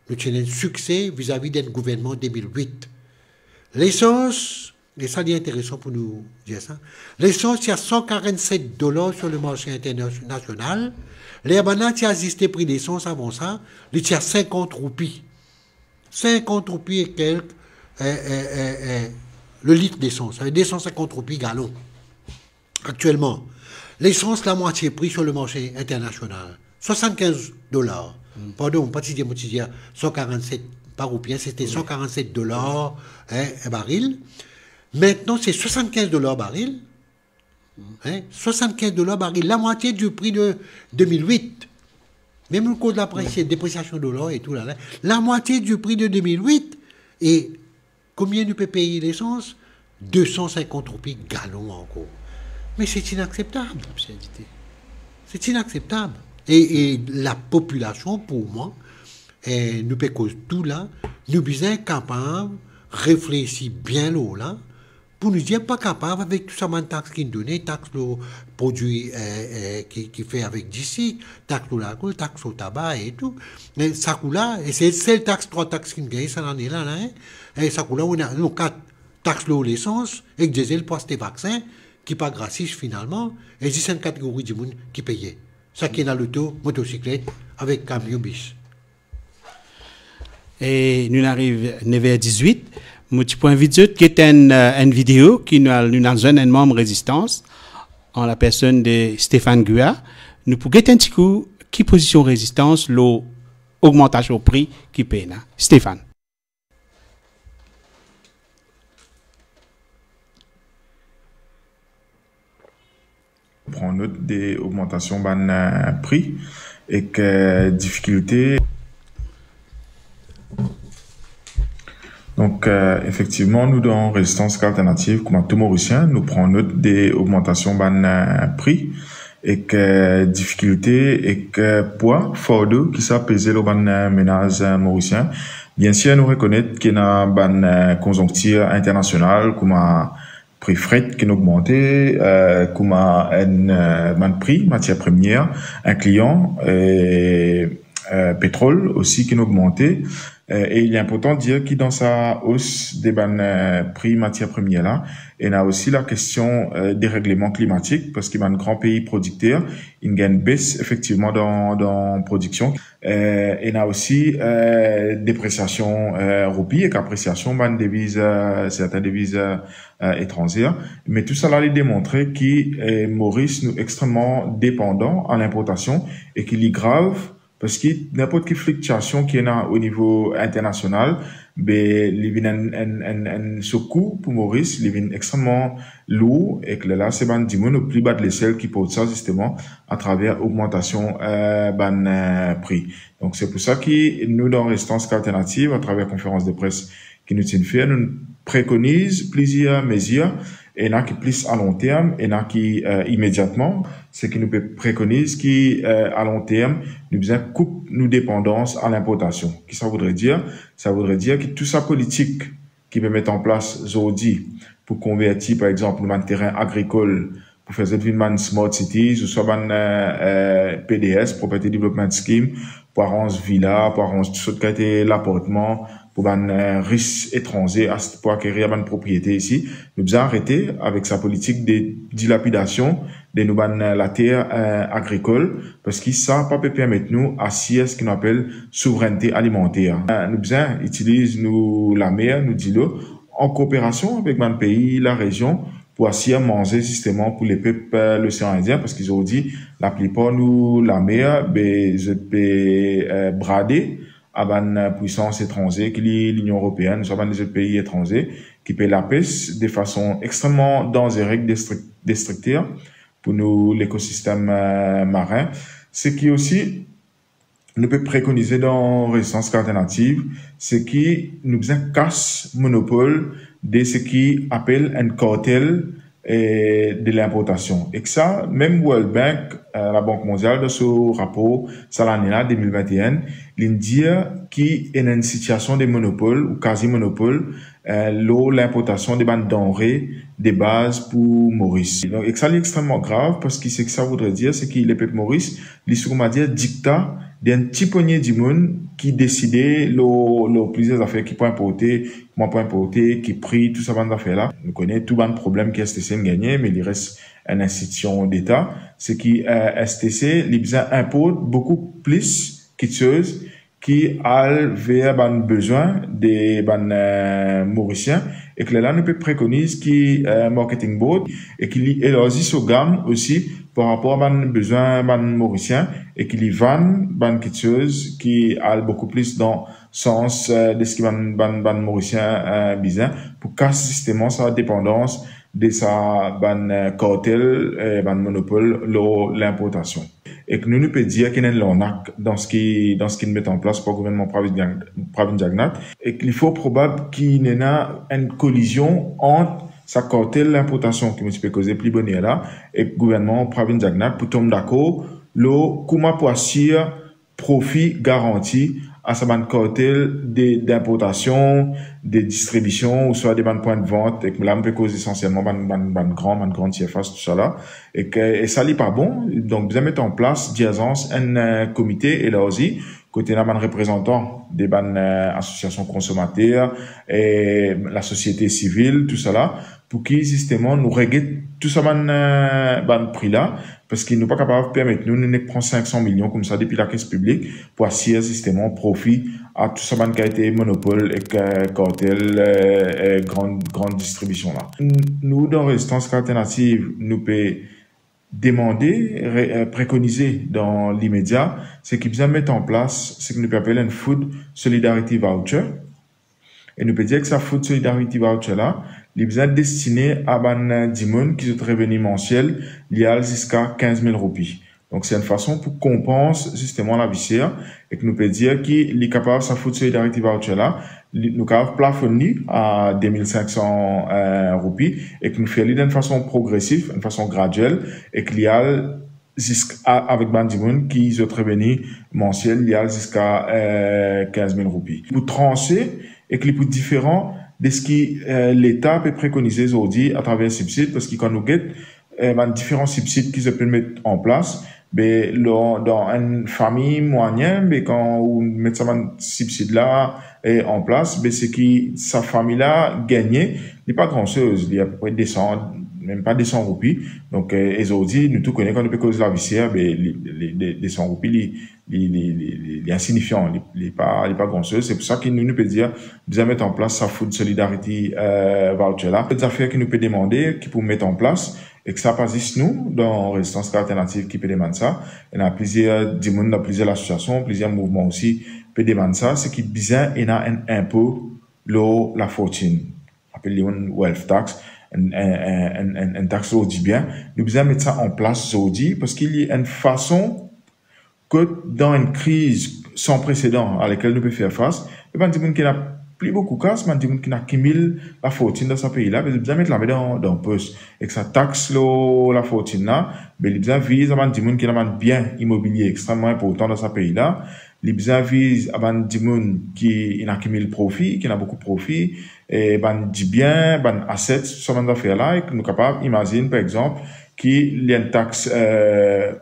nou ti ena enn sikse vizavi dan gouvernman de mil wit. Lesans, e sa li interesan pou nou dir sa, lesans ti a san karannset dolar sur le marché international. Ler bann la ti aziste pri lesans avan sa, li ti a sinkant roupi. Sinkant roupi e kelk, eh, eh, eh, eh, le lit lesans, sa ve de san sinkant roupi galon. Aktielman, lesans lamwatie pri sur le marché international, swasannkinz dolar. Hmm. Pardon, mo pa ti dir, mo ti dir san karannset, pa roupi, hein, se te san karannset dolar, hein, un baril. Mintnan, se swasannkinz dolar baril. Hein, swasannkinz dolar baril, lamwatie di pri de de mil wit. Mem nou koz lapresi-, depresiasion dolar e tou la, la, lamwatie di pri de de mil wit. E Konbien nou pe pey lesans? De san sinkant roupi galon ankor. Me se inakseptab. Absurdite. Se inakseptab. E, e lapopilasion, pou mwa, eh, nou pe koz tou la, nou bizin kapav reflesi bien lor la, pou nou dir pa kapav avek tou sa bann tax ki'nn done, tax lor prodwi, eh, eh, ki, ki fer avek disik, tax lor lalkol, tax lor taba e tou. Me sa kou la, e se sel tax, trwa tax ki'nn gagne sa lane la, la, hein. E sa kou la, ou ena, non, kat, tax lor lesans ek diesel pou aste vaksin, ki pa gratis finalman, e zis enn kategori dimoun ki peye. Sa ki ena loto, motosiklet, avek kamion, bis. E nou ariv nev er dizwit. Mo ti pou invit zot get enn, eh, enn video ki nou al, nou al zwenn enn manm Rezistans, an lapersonn de Stéphane Gua. Nou pou get enn ti kou ki pozision Rezistans lor ogmantasion pri ki pena. Stéphane. Pran not de ogmantasion bann, eh, pri ek, eh, difikilte. Donk, eh, efektivman, nou dan Rezistans Alternativ, kouma tou Morisien, nou pran not de ogmantasion bann, eh, pri ek, eh, difikilte ek, eh, pwa, fardo ki sa peze lor bann, eh, menaz, eh, morisien. Biensir, nou rekonet ki ena bann, eh, konzonktir internasional, kouma pri fret ki'nn ogmante, eh, kouma enn, eh, bann pri matier premie, inklian, eh, eh, petrol osi ki'nn ogmante. Eh, e li inportan dir ki dan sa os de bann, eh, pri matier premie la, ena osi lakestion, eh, deregleman klimatik, parski bann gran pei prodikter, inn gagn bes efektivman dan, dan prodiksion. Eh, ena osi, eh, depresiasion, eh, roupi ek apresiasion bann deviz, eh, sertin deviz, eh, eh, etranzer. Me tou sa la, li demontre ki, eh, Moris, nou extreman depandan a linportasion e ki li grav Parski ninport ki fliktiasion ki ena o nivo internasional, be li vinn enn, enn, enn, enn sekou pou Moris, li vinn extrememan lour, ek lerla se bann dimoun o pli ba de lesel ki port sa, zisteman, atraver ogmantasion, eh, bann, eh, pri. Donk, se pou sa ki nou, dan Rezistans Alternativ, atraver konferans de pres ki nou ti'nn fer, nou prekoniz plizier mezir, ena ki plis a long term, ena ki, eh, imediatman. Seki nou pe prekoniz ki, eh, a long term, nou bizin koup nou depandans a linportasion. Ki sa voudre dir? Sa voudre dir ki tou sa politik ki pe met an plas zordi pou konverti, par exanp, nou bann terin agrikol, pou fer zot vinn bann smart cities, ouswa bann, eh, eh, P D S, Property Development Scheme, pou aranz vila, pou aranz tou sort kalite lapartman, pou bann, eh, ris etranze, ast-, pou akerir bann propriete isi. Nou bizin arete avek sa politik de dilapidasion de nou bann, eh, later, eh, agrikol, parski sa pa pe permet nou asir seki nou apel souvrennte alimanter. Eh, nou bizin itiliz nou lamer, nou dilo, an kooperasion avek bann pei larezion, pou asir manze zisteman pou lepep, eh, Losean Indien, parski zordi, laplipar nou lamer, be, zot pe, eh, brade a bann, eh, pwisans etranze, ki li Linion Eropeenn, swa bann lezot pei etranze, ki pe lapes de fason extrememan danzere ek destrik-, destrikter pou nou lekosistem, eh, marin. Seki osi nou pe prekonize dan Rezistans Alternativ, seki nou bizin kas monopol de seki apel enn kartel, eh, de linportasion. Ek sa, mem World Bank, eh, Labank Mondial, dan so rapor sa lane la, de mil vinte-enn, li'nn dir ki ena enn sitiasion de monopol ou kazi monopol, eh, lor linportasion de bann danre de baz pou Moris. Donk, ek sa, li extrememan grav, parski seki sa voudre dir, seki lepep Moris, li sou, koumadir, dikta de enn ti pogne dimoun ki deside lor, lor plizier zafer, ki pou inporte, kouma pou inporte, ki pri, tou sa bann zafer la. Nou kone tou bann problem ki S T C inn gagne, me li res enn institision deta. Seki, eh, S T C, li bizin inport boukou plis kitsoz ki al ver bann bezwin de bann, eh, Morisien, ek lerla nou pe prekoniz ki, eh, Marketing Board, e ki li elarzi so gam osi par rapor a bann bezwin bann Morisien, e ki li vann bann kitsoz ki al boukou plis dan sans, eh, de seki bann, bann, bann Morisien, eh, bizin, pou kas zisteman sa depandans de sa bann, eh, kartel, eh, bann monopol lor linportasion. Ek nou, nou pe dir ki ena enn larnak dan seki, dan seki inn met an plas par gouvernman Pravind Jagn-, Pravind Jagannath, ek li for probab ki ena enn kolizion ant sa kartel linportasion ki mo ti pe koze pli boner la, ek gouvernman Pravind Jagannath pou tom dakor lor kouma pou asir profi garanti a sa bann kartel de, dinportasion, de distribision, ouswa de bann pwin de vant, ek la mo pe koz esansielman bann, bann, bann gran, bann gran sirfas, tousala. Ek, e sa li pa bon, donk bizin met an plas dirzans enn, eh, komite elarzi, kot ena bann reprezantan de bann, eh, asosiasion konsomater, e lasosiete sivil, tousala, pou ki zisteman nou reget tou sa bann, eh, bann pri la, parski nou pa kapav permet nou, nou nek pran sink san milion koumsa depi lakes piblik pou asir zisteman profi a tou sa bann kalite monopol ek, eh, kartel, eh, eh, gran, gran distribision la. N-, nou, dan Rezistans Alternativ, nou pe demande, re-, eh, prekonize dan limedia, seki bizin met an plas seki nou pe apel enn Food Solidarity Voucher. E nou pe dir ki sa Food Solidarity Voucher la, li bizin destine a bann, eh, dimoun ki zot reveni mansiel, li al ziska kinz mil roupi. Donk, se enn fason pou konpans zisteman lavi ser, ek nou pe dir ki li kapav, sa Food Solidarity Voucher la, li, nou kapav plafonn li a de mil sink san, eh, roupi, ek nou fer li dan enn fason progresif, enn fason gradiel, ek li al ziska, avek bann dimoun ki zot reveni mansiel, li al ziska, eh, kinz mil roupi. Pou transe, ek li pou diferan de seki, eh, Leta pe prekonize zordi atraver sibsid, parski kan nou get, eh, bann diferan sibsid ki zot pe met an plas, be, lor, dan enn fami mwayen, be, kan ou met sa bann sibsid la, eh, an plas, be, seki sa fami la gagne, li pa gran soz, li apepre de san, mem pa de san roupi. Donk, eh, e zordi, nou tou kone kan nou pe koz lavi ser, be, li, li, de, de san roupi, li, li, li, li, li, li insinifian, li, li pa, li pa gran soz. Se pou sa ki nou, nou pe dir, bizin met an plas sa Food Solidarity, eh, Voucher la. Lot zafer ki nou pe demande, ki pou met an plas, Ek sa pa zis nou, dan Rezistans Alternativ ki pe demann sa, ena plizier dimoun dan plizier lasosiasion, plizier mouvman osi pe demann sa, se ki bizin ena enn inpo lor lafortinn. Apel li enn wealth tax, enn, enn, enn, enn, enn tax lor dibien. Nou bizin met sa an plas zordi, parski li enn fason kot dan enn kriz san presedan a lekel nou pe fer fas, e bann dimoun ki ena pli boukou kas, bann dimoun ki ena akimil lafortinn dan sa pei la, be zot bizin met lame dan, dan pos. Ek sa tax lor lafortinn la, be li bizin viz a bann dimoun ki ena bann bien imobilie extrememan inportan dan sa pei la. Li bizin viz a bann dimoun ki ena akimil profi, ki ena boukou profi, e bann dibien, bann assets, sa bann zafer la, e nou kapav imazinn, par exanp, ki li enn tax, eh,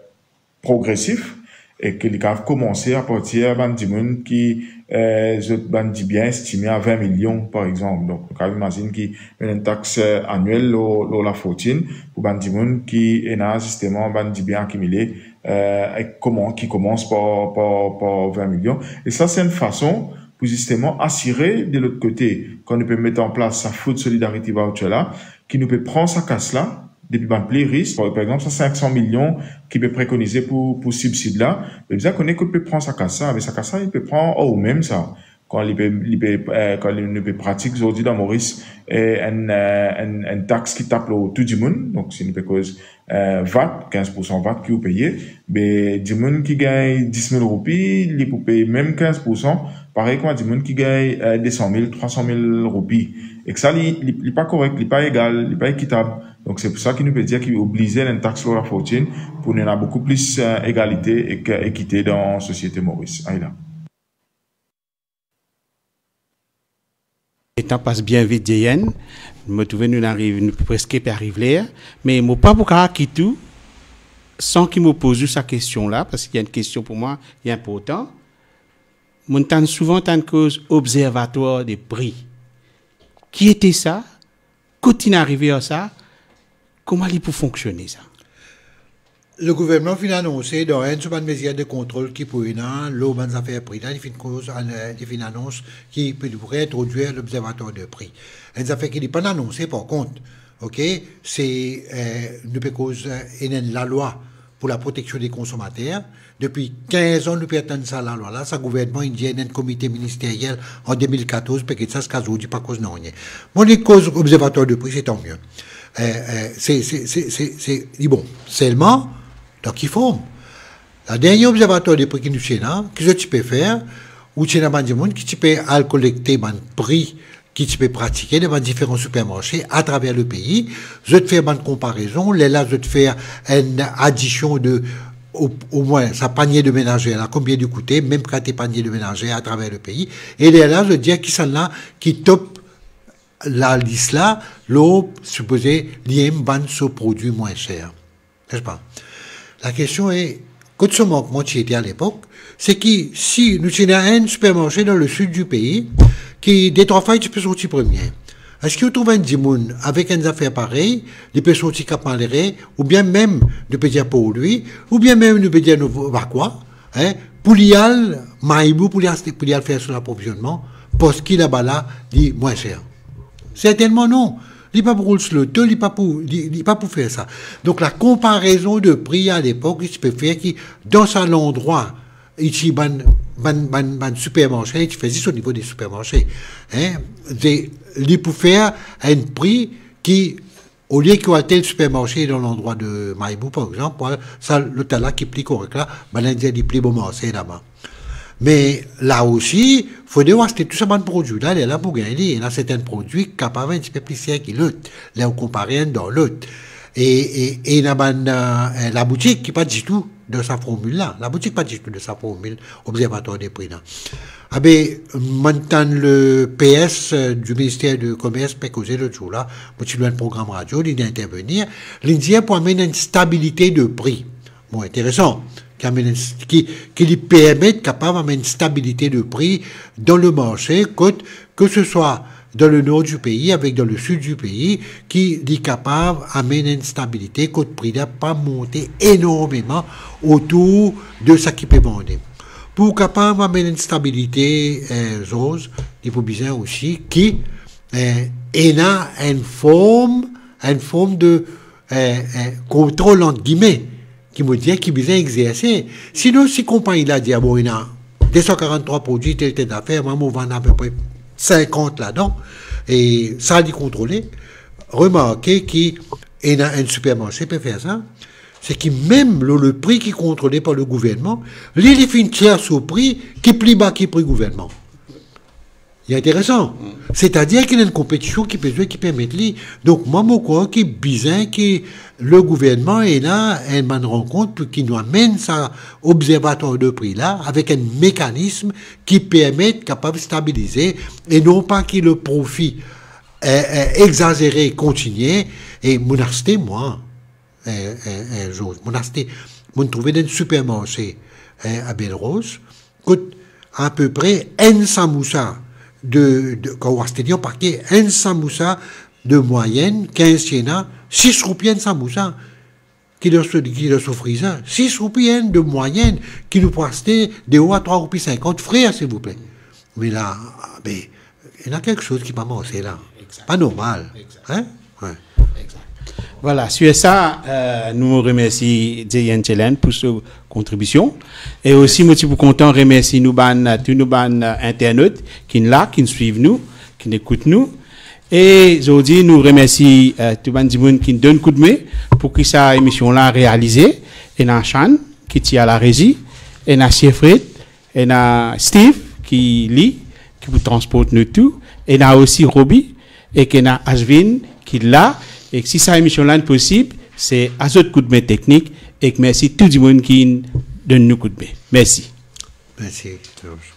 progresif, e ki li kapav koumanse apartir bann dimoun ki, eh, zot bann dibien estime a vin milion, par exanp. Donk, nou kapav imazinn ki ena enn tax, eh, aniel lor, lor lafortinn pou bann dimoun ki ena zisteman bann dibien akimile, eh, e kouman, ki koumans par, par, par vin milion. E sa, se enn fason pou zisteman asire, de lot kote, kan nou pe met an plas sa Food Solidarity Voucher la, ki nou pe pran sa kas la, depi bann pli ris, par, par exanp, sa sink san milion ki pe prekonize pou, pou sibsid la, be bizin kone kot pe pran sa kas la, me sa kas la, li pe pran ar ou mem sa. Kan li pe, li pe, eh, kan li, nou pe pratik zordi dan Moris, eh, enn, eh, enn, enn tax ki tap lor tou dimoun, donk si nou pe koz, eh, vat, kinz poursan vat ki ou peye, be dimoun ki gagn dis mil roupi, li pou pey mem kinz poursan, parey kouma dimoun ki gagn, eh, de san mil, trwa san mil roupi. Ek sa, li, li, li pa korek, li pa egal, li pa ekitab. Donk, se pou sa ki nou pe dir ki oblize ena enn tax lor lafortinn pou nou ena boukou plis, eh, egalite ek ekite dan sosiete Moris. Ayla. Letan pas bien vit, Diane. Mo trouve nou ariv, nou preske pe ariv ler, me mo pa pou kapav kit ou san ki mo poz ou sa kestion la, parski enn kestion pou mwa, li inportan. Mo tann souvan tann koz observatoire de prix. Ki ete sa? Kot inn arive ar sa? Kouma li pou fonksione sa? Legouvernman finn anonse dan enn so bann mezir de kontrol ki pou ena lor bann zafer pri la, li finn koz, an-, li finn anons ki pou, pou reintrodwir lobzervatoire de prix. Enn zafer ki li pa'nn anonse par kont, ok, se, eh, nou pe koz, eh, ena enn lalwa pou laproteksion de konsomater. Depi kinz an nou pe atann sa lalwa la, sa gouvernman inn dir ena enn komite ministeryel an de mil katorz, pe get sa ziska zordi pa koz nanye. Bon, li koz obzervatoire de prix, se tan mie. Eh, eh, se, se, se, se, se, li bon. Selman, dan ki form? Ladernie obzervatoire de prix ki nou ti ena, ki zot ti pe fer, ou ti ena bann dimoun ki ti pe al kolekte bann pri ki ti pe pratike dan bann diferan sipermarse atraver lepei, zot fer bann konparezon, lerla zot fer enn adision de, o, omwin sa panie de menazer la, konbien li koute, mem kalite panie de menazer atraver lepei, e lerla zot dir kisannla ki top lalis la, lor sipoze li enn bann so prodwi mwin ser. Nespa? Lakestion e, kot so mankman ti ete alepok, se ki si nou ti ena enn sipermarse dan lesid di pei, ki detrwa fwa ti pe sorti premie, eski ou trouv enn dimoun avek enn zafer parey, li pe sorti Kap Malere, oubien mem, nou pe dir Porlwi, oubien mem, nou pe dir nou Vakwa, hein, pou li al Maibou, pou li aste, pou li al fer so laprovizionnman, parski laba la, li mwin ser? Sertennman non. Li pa pou roul so loto, li pa pou, li, li pa pou fer sa. Donk, lakonparezon de pri alepok, li ti pe fer ki, dan sa landrwa, li ti bann, bann, bann, bann sipermarse, li ti fer zis o nivo de sipermarse. Hein? Li pou fer enn pri ki, olie ki ou al tel sipermarse dan landrwa de Maibou, par exanp, pou al sa lot la ki pli korek la, bann la dir li pli bon marse laba. Me la osi, fode ou aste tou sa bann prodwi la, lerla pou gagn li. Ena sertin prodwi ki kapav enn tipe pli ser ki lot, ler ou konpare enn dan lot. E, e, e ena bann, eh, laboutik ki pa ditou dan sa formil la. Laboutik pa ditou dan sa formil obzervatoire de pri la. Abe, mo'nn tann le P S, eh, di Minister de Komers pe koze lot zour la, mo ti lor enn program radio, li inn intervenir, li dir pou amenn enn stabilite de pri. Bon, interesan, ki amenn enn st-, ki, ki li permet kapav amenn stabilite de pri dan lemarse, kot, ke se swa dan lenor di pei avek dan lesid di pei, ki li kapav amenn enn stabilite kot pri la pa monte enormeman otour de sa ki pe vande. Pou kapav amenn enn stabilite, eh, Georges, li pou bizin osi ki, eh, ena enn form, enn form de eh, eh, kontrol, ant gime, ki mo dir ki bizin exerse. Sinon, si konpagni la dir, "Ah bon, ena de san karann-trwa prodwi, tel, tel zafer, mwa, mo vann apepre sinkant ladan," e sa li kontrole, remarke ki ena enn sipermarse pe fer sa, se ki mem lor le pri ki kontrole par le gouvernman, li, li finn tir so pri ki pli ba ki pri gouvernman. Li interesan. Mm. Setadir ki ena enn konpetision ki pe zwe, ki permet li. Donk, mwa, mo krwar ki bizin ki le gouvernman ena enn bann rankont pou ki nou amenn sa obzervatwar de pri la avek enn mekanism ki permet kapav stabilize e non pa ki le profi, eh, eh, exazere kontigne. E mo'nn aste, mwa, eh, eh, eh, Georges, mo'nn aste, mo'nn trouve dan enn sipermarse, eh, a Belrose, kot apepre enn samousa de, de, kan ou aste li an pake, enn samousa de mwayenn, kinz ti ena, sis roupi enn samousa, ki dan so, ki dan so frizer, sis roupi enn de mwayenn, ki nou pou aste de ou a trwa roupi sinkant, frer, silvouple. Me la, be, ena kiksoz ki pa marse la. Exact. Pa normal. Exact. Hein? Ouais. Exact. Vwala, sir sa, eh, nou remersi J N Challenge pou so kontribision. E osi, mo ti pou kontan remersi nou bann, tou nou bann, eh, internat ki'nn la, ki'nn swiv nou, ki'nn ekout nou. E zordi, nou remersi, eh, tou bann dimoun ki'nn donn koudme pou ki sa emision la realize. Ena Shan, ki ti a la rezi, ena Siegfried, ena Steve, ki li, ki pou transport nou tou, ena osi Roby, ek ena Ashwin, ki la, ek si sa emision la inn posib, se a zot koudme teknik, ek mersi tou dimoun ki'nn donn nou koudme. Mersi. Mersi, Georges.